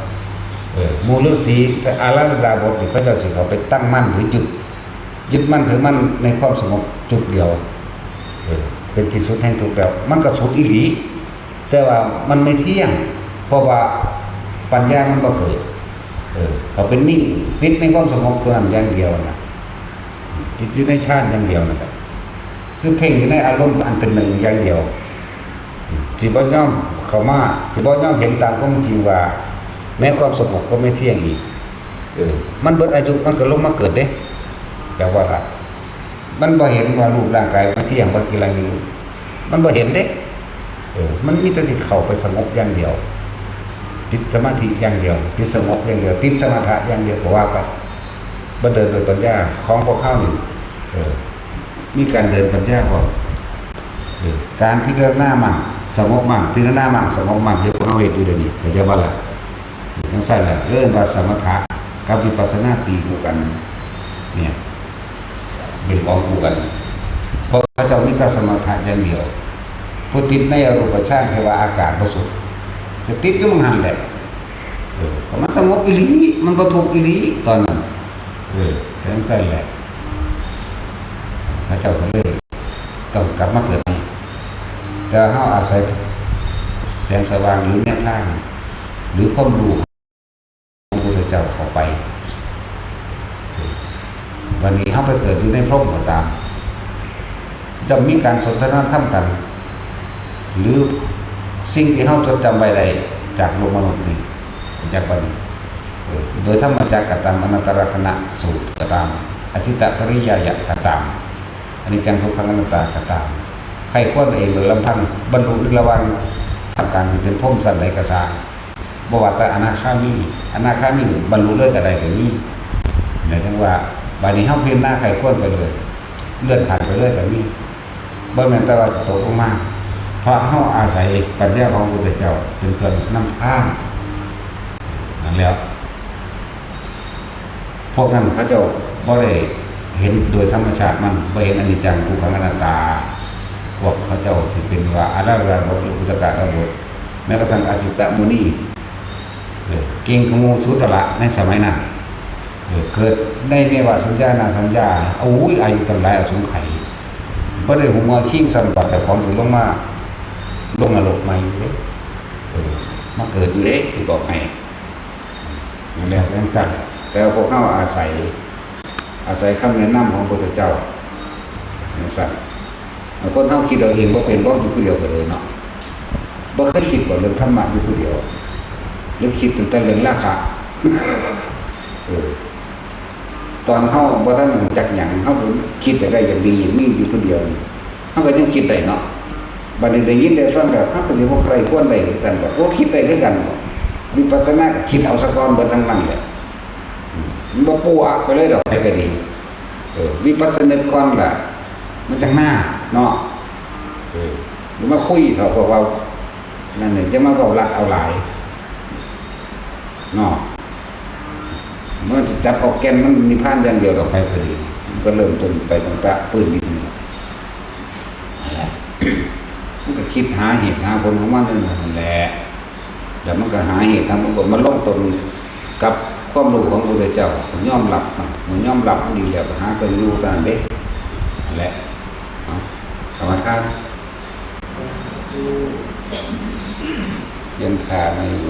เออ หมู่ฤาษีอาราธนาบทนี่ เขาเจ้าสิเข้าไปตั้งมั่นหรือจุด ยึดมั่นถือมั่นในความสงบจุดเดียว เออ เป็นที่สุดแห่งทุกข์แล้ว มันก็สุดอีหลี แต่ว่ามันไม่เที่ยง เพราะว่าปัญญามันบ่เกิด เออ เขาเป็นนิ่ง ติดในความสงบตัวนั้นอย่างเดียวนะ ติดอยู่ในฌานอย่างเดียวนั่นแหละ คือเพ่งอยู่ในอารมณ์อันเป็นหนึ่งอย่างเดียว สิบ่ยอมเข้ามา สิบ่ยอมเห็นตามความจริงว่า แม้ความสงบก็ไม่เที่ยงอีก เออ มันเบิดอายุ มันก็ลงมาเกิดเด้ จักว่าล่ะ มันบ่เห็นว่ารูปร่างกายมันเที่ยง บ่กินอะไรนี่ มันบ่เห็นเด้ เออ มันมีแต่สิเข้าไปสงบอย่างเดียว ติดสมาธิอย่างเดียว ติดสงบอย่างเดียว ติดสมถะอย่างเดียวก็ว่าไป บ่เดินโดยปัญญาของพวกเฮานี่ เออ มีการเดินปัญญาพร้อม เออ การพิจารณามั่ง สงบมั่ง พิจารณามั่ง สงบมั่ง เดี๋ยวพวกเฮาเฮ็ดอยู่เดี๋ยวนี้ เข้าใจบ่ล่ะ? จังซั่นแหละ เอิ้นว่าสมถะกับวิปัสสนาตีคู่กัน เนี่ย เป็นของคู่กัน เพราะเขาเจ้ามีแต่สมถะอย่างเดียว ผู้ติดในอรูปฌาน เรียกว่าอากาศบ่สุข จะติดอยู่หม่องหั่นแหละ เออ ก็มันสงบอีหลี มันบ่ทุกข์อีหลีตอนนั้น เออ เป็นจังซั่นแหละ เขาเจ้าก็เลยต้องกลับมาเกิดใหม่ แต่เฮาอาศัยแสงสว่างหรือแนวทาง หรือความรู้ของพระพุทธเจ้าเข้าไป วันนี้เฮาไปเกิดอยู่ในพรหมก็ตาม จะมีการสนทนาธรรมกัน หรือสิ่งที่เฮาจดจำไว้ได้จากโลกมนุษย์นี่ จากวันนี้ เออ โดยธรรมจักรก็ตาม อนัตตลักษณะสูตรก็ตาม อธิตตปริยายะก็ตาม อนิจจังทุกขังอนัตตาก็ตาม ใคร่ครวญเองโดยลำพัง บรรลุในระหว่างท่ามกลางที่เป็นพรหมชั้นใดก็ซ่าง บ่ว่าแต่อนาคามี อนาคามีบรรลุเลยก็ได้ก็มี หมายถึงว่า บัดนี้เฮาพิจารณาใคร่ครวญไปเลย เลื่อนขั้นไปเลยก็มี บ่แม่นแต่ว่าสิตกลงมา เพราะเฮาอาศัยปัญญาของพระพุทธเจ้าเป็นเครื่องนำทาง นั่นแหละ พวกนั้นเขาเจ้าบ่ได้เห็นโดยธรรมชาติมัน บ่เห็นอนิจจังทุกขังอนัตตา พวกเขาเจ้าที่เป็นว่าอาราธนาบทหรืออุทกดาบท แม้กระทั่งอาสิตมุนี เออ เก่งกว่าหมู่สุดละในสมัยนั้น เออ เกิดในเนวสัญญานาสัญญา โอ้ย อายุตั้งหลายอสงไขย บ่ได้หัวคิงสันบัดเจ้าของสิลงมา ลงนรกใหม่อยู่เด้ เออ มาเกิดอยู่เด้ ที่บอกให้ นั่นแหละจังซั่น แต่ว่าพวกเฮาอาศัย อาศัยคำแนะนำของพระพุทธเจ้า จังซั่น คนเฮาคิดเอาเองบ่เป็น บ่อยู่ผู้เดียวก็เลยเนาะ บ่เคยคิดบ่เรื่องธรรมะอยู่ผู้เดียว หรือคิดตั้งแต่เรื่องราคะ เออ ตอนเฮาบ่ทันรู้จักหยัง เฮาคิดอยากได้อยากดีอยากมีอยู่ผู้เดียวนี่ เฮาก็ยังคิดได้เนาะ บัดนี้ได้ยินได้ฟังแล้ว เฮาก็สิบ่ใคร่ควรได้คือกันบ่ บ่คิดได้คือกันบ่ วิปัสสนาก็คิดเอาซะก่อนเบิดทั้งนั้นแหละ อืม มันบ่ปูอักไปเลยดอก ใครก็ดี เออ วิปัสสนึกก่อนล่ะ มันจังหน้าเนาะ เออ อย่ามาคุยเถาะพวกเรา นั่นเนี่ย จะมาเว้าลัดเอาหลาย เนาะ มันจะจับเอาแก่นมันนิพพานอย่างเดียวดอก ใครก็ดี มันก็เริ่มต้นไปตั้งแต่พื้นดินนี่แหละ นั่นแหละ มันก็คิดหาเหตุหาผลของมันนั่นแหละ แล้วมันก็หาเหตุหาผล มันก็มาลงตนกับความรู้ของพระพุทธเจ้า ก็ยอมรับมัน มันยอมรับมันดีแล้ว ก็หาก็อยู่เท่านั้นเด้ นั่นแหละ เอา กรรมฐาน ยังถามมาอยู่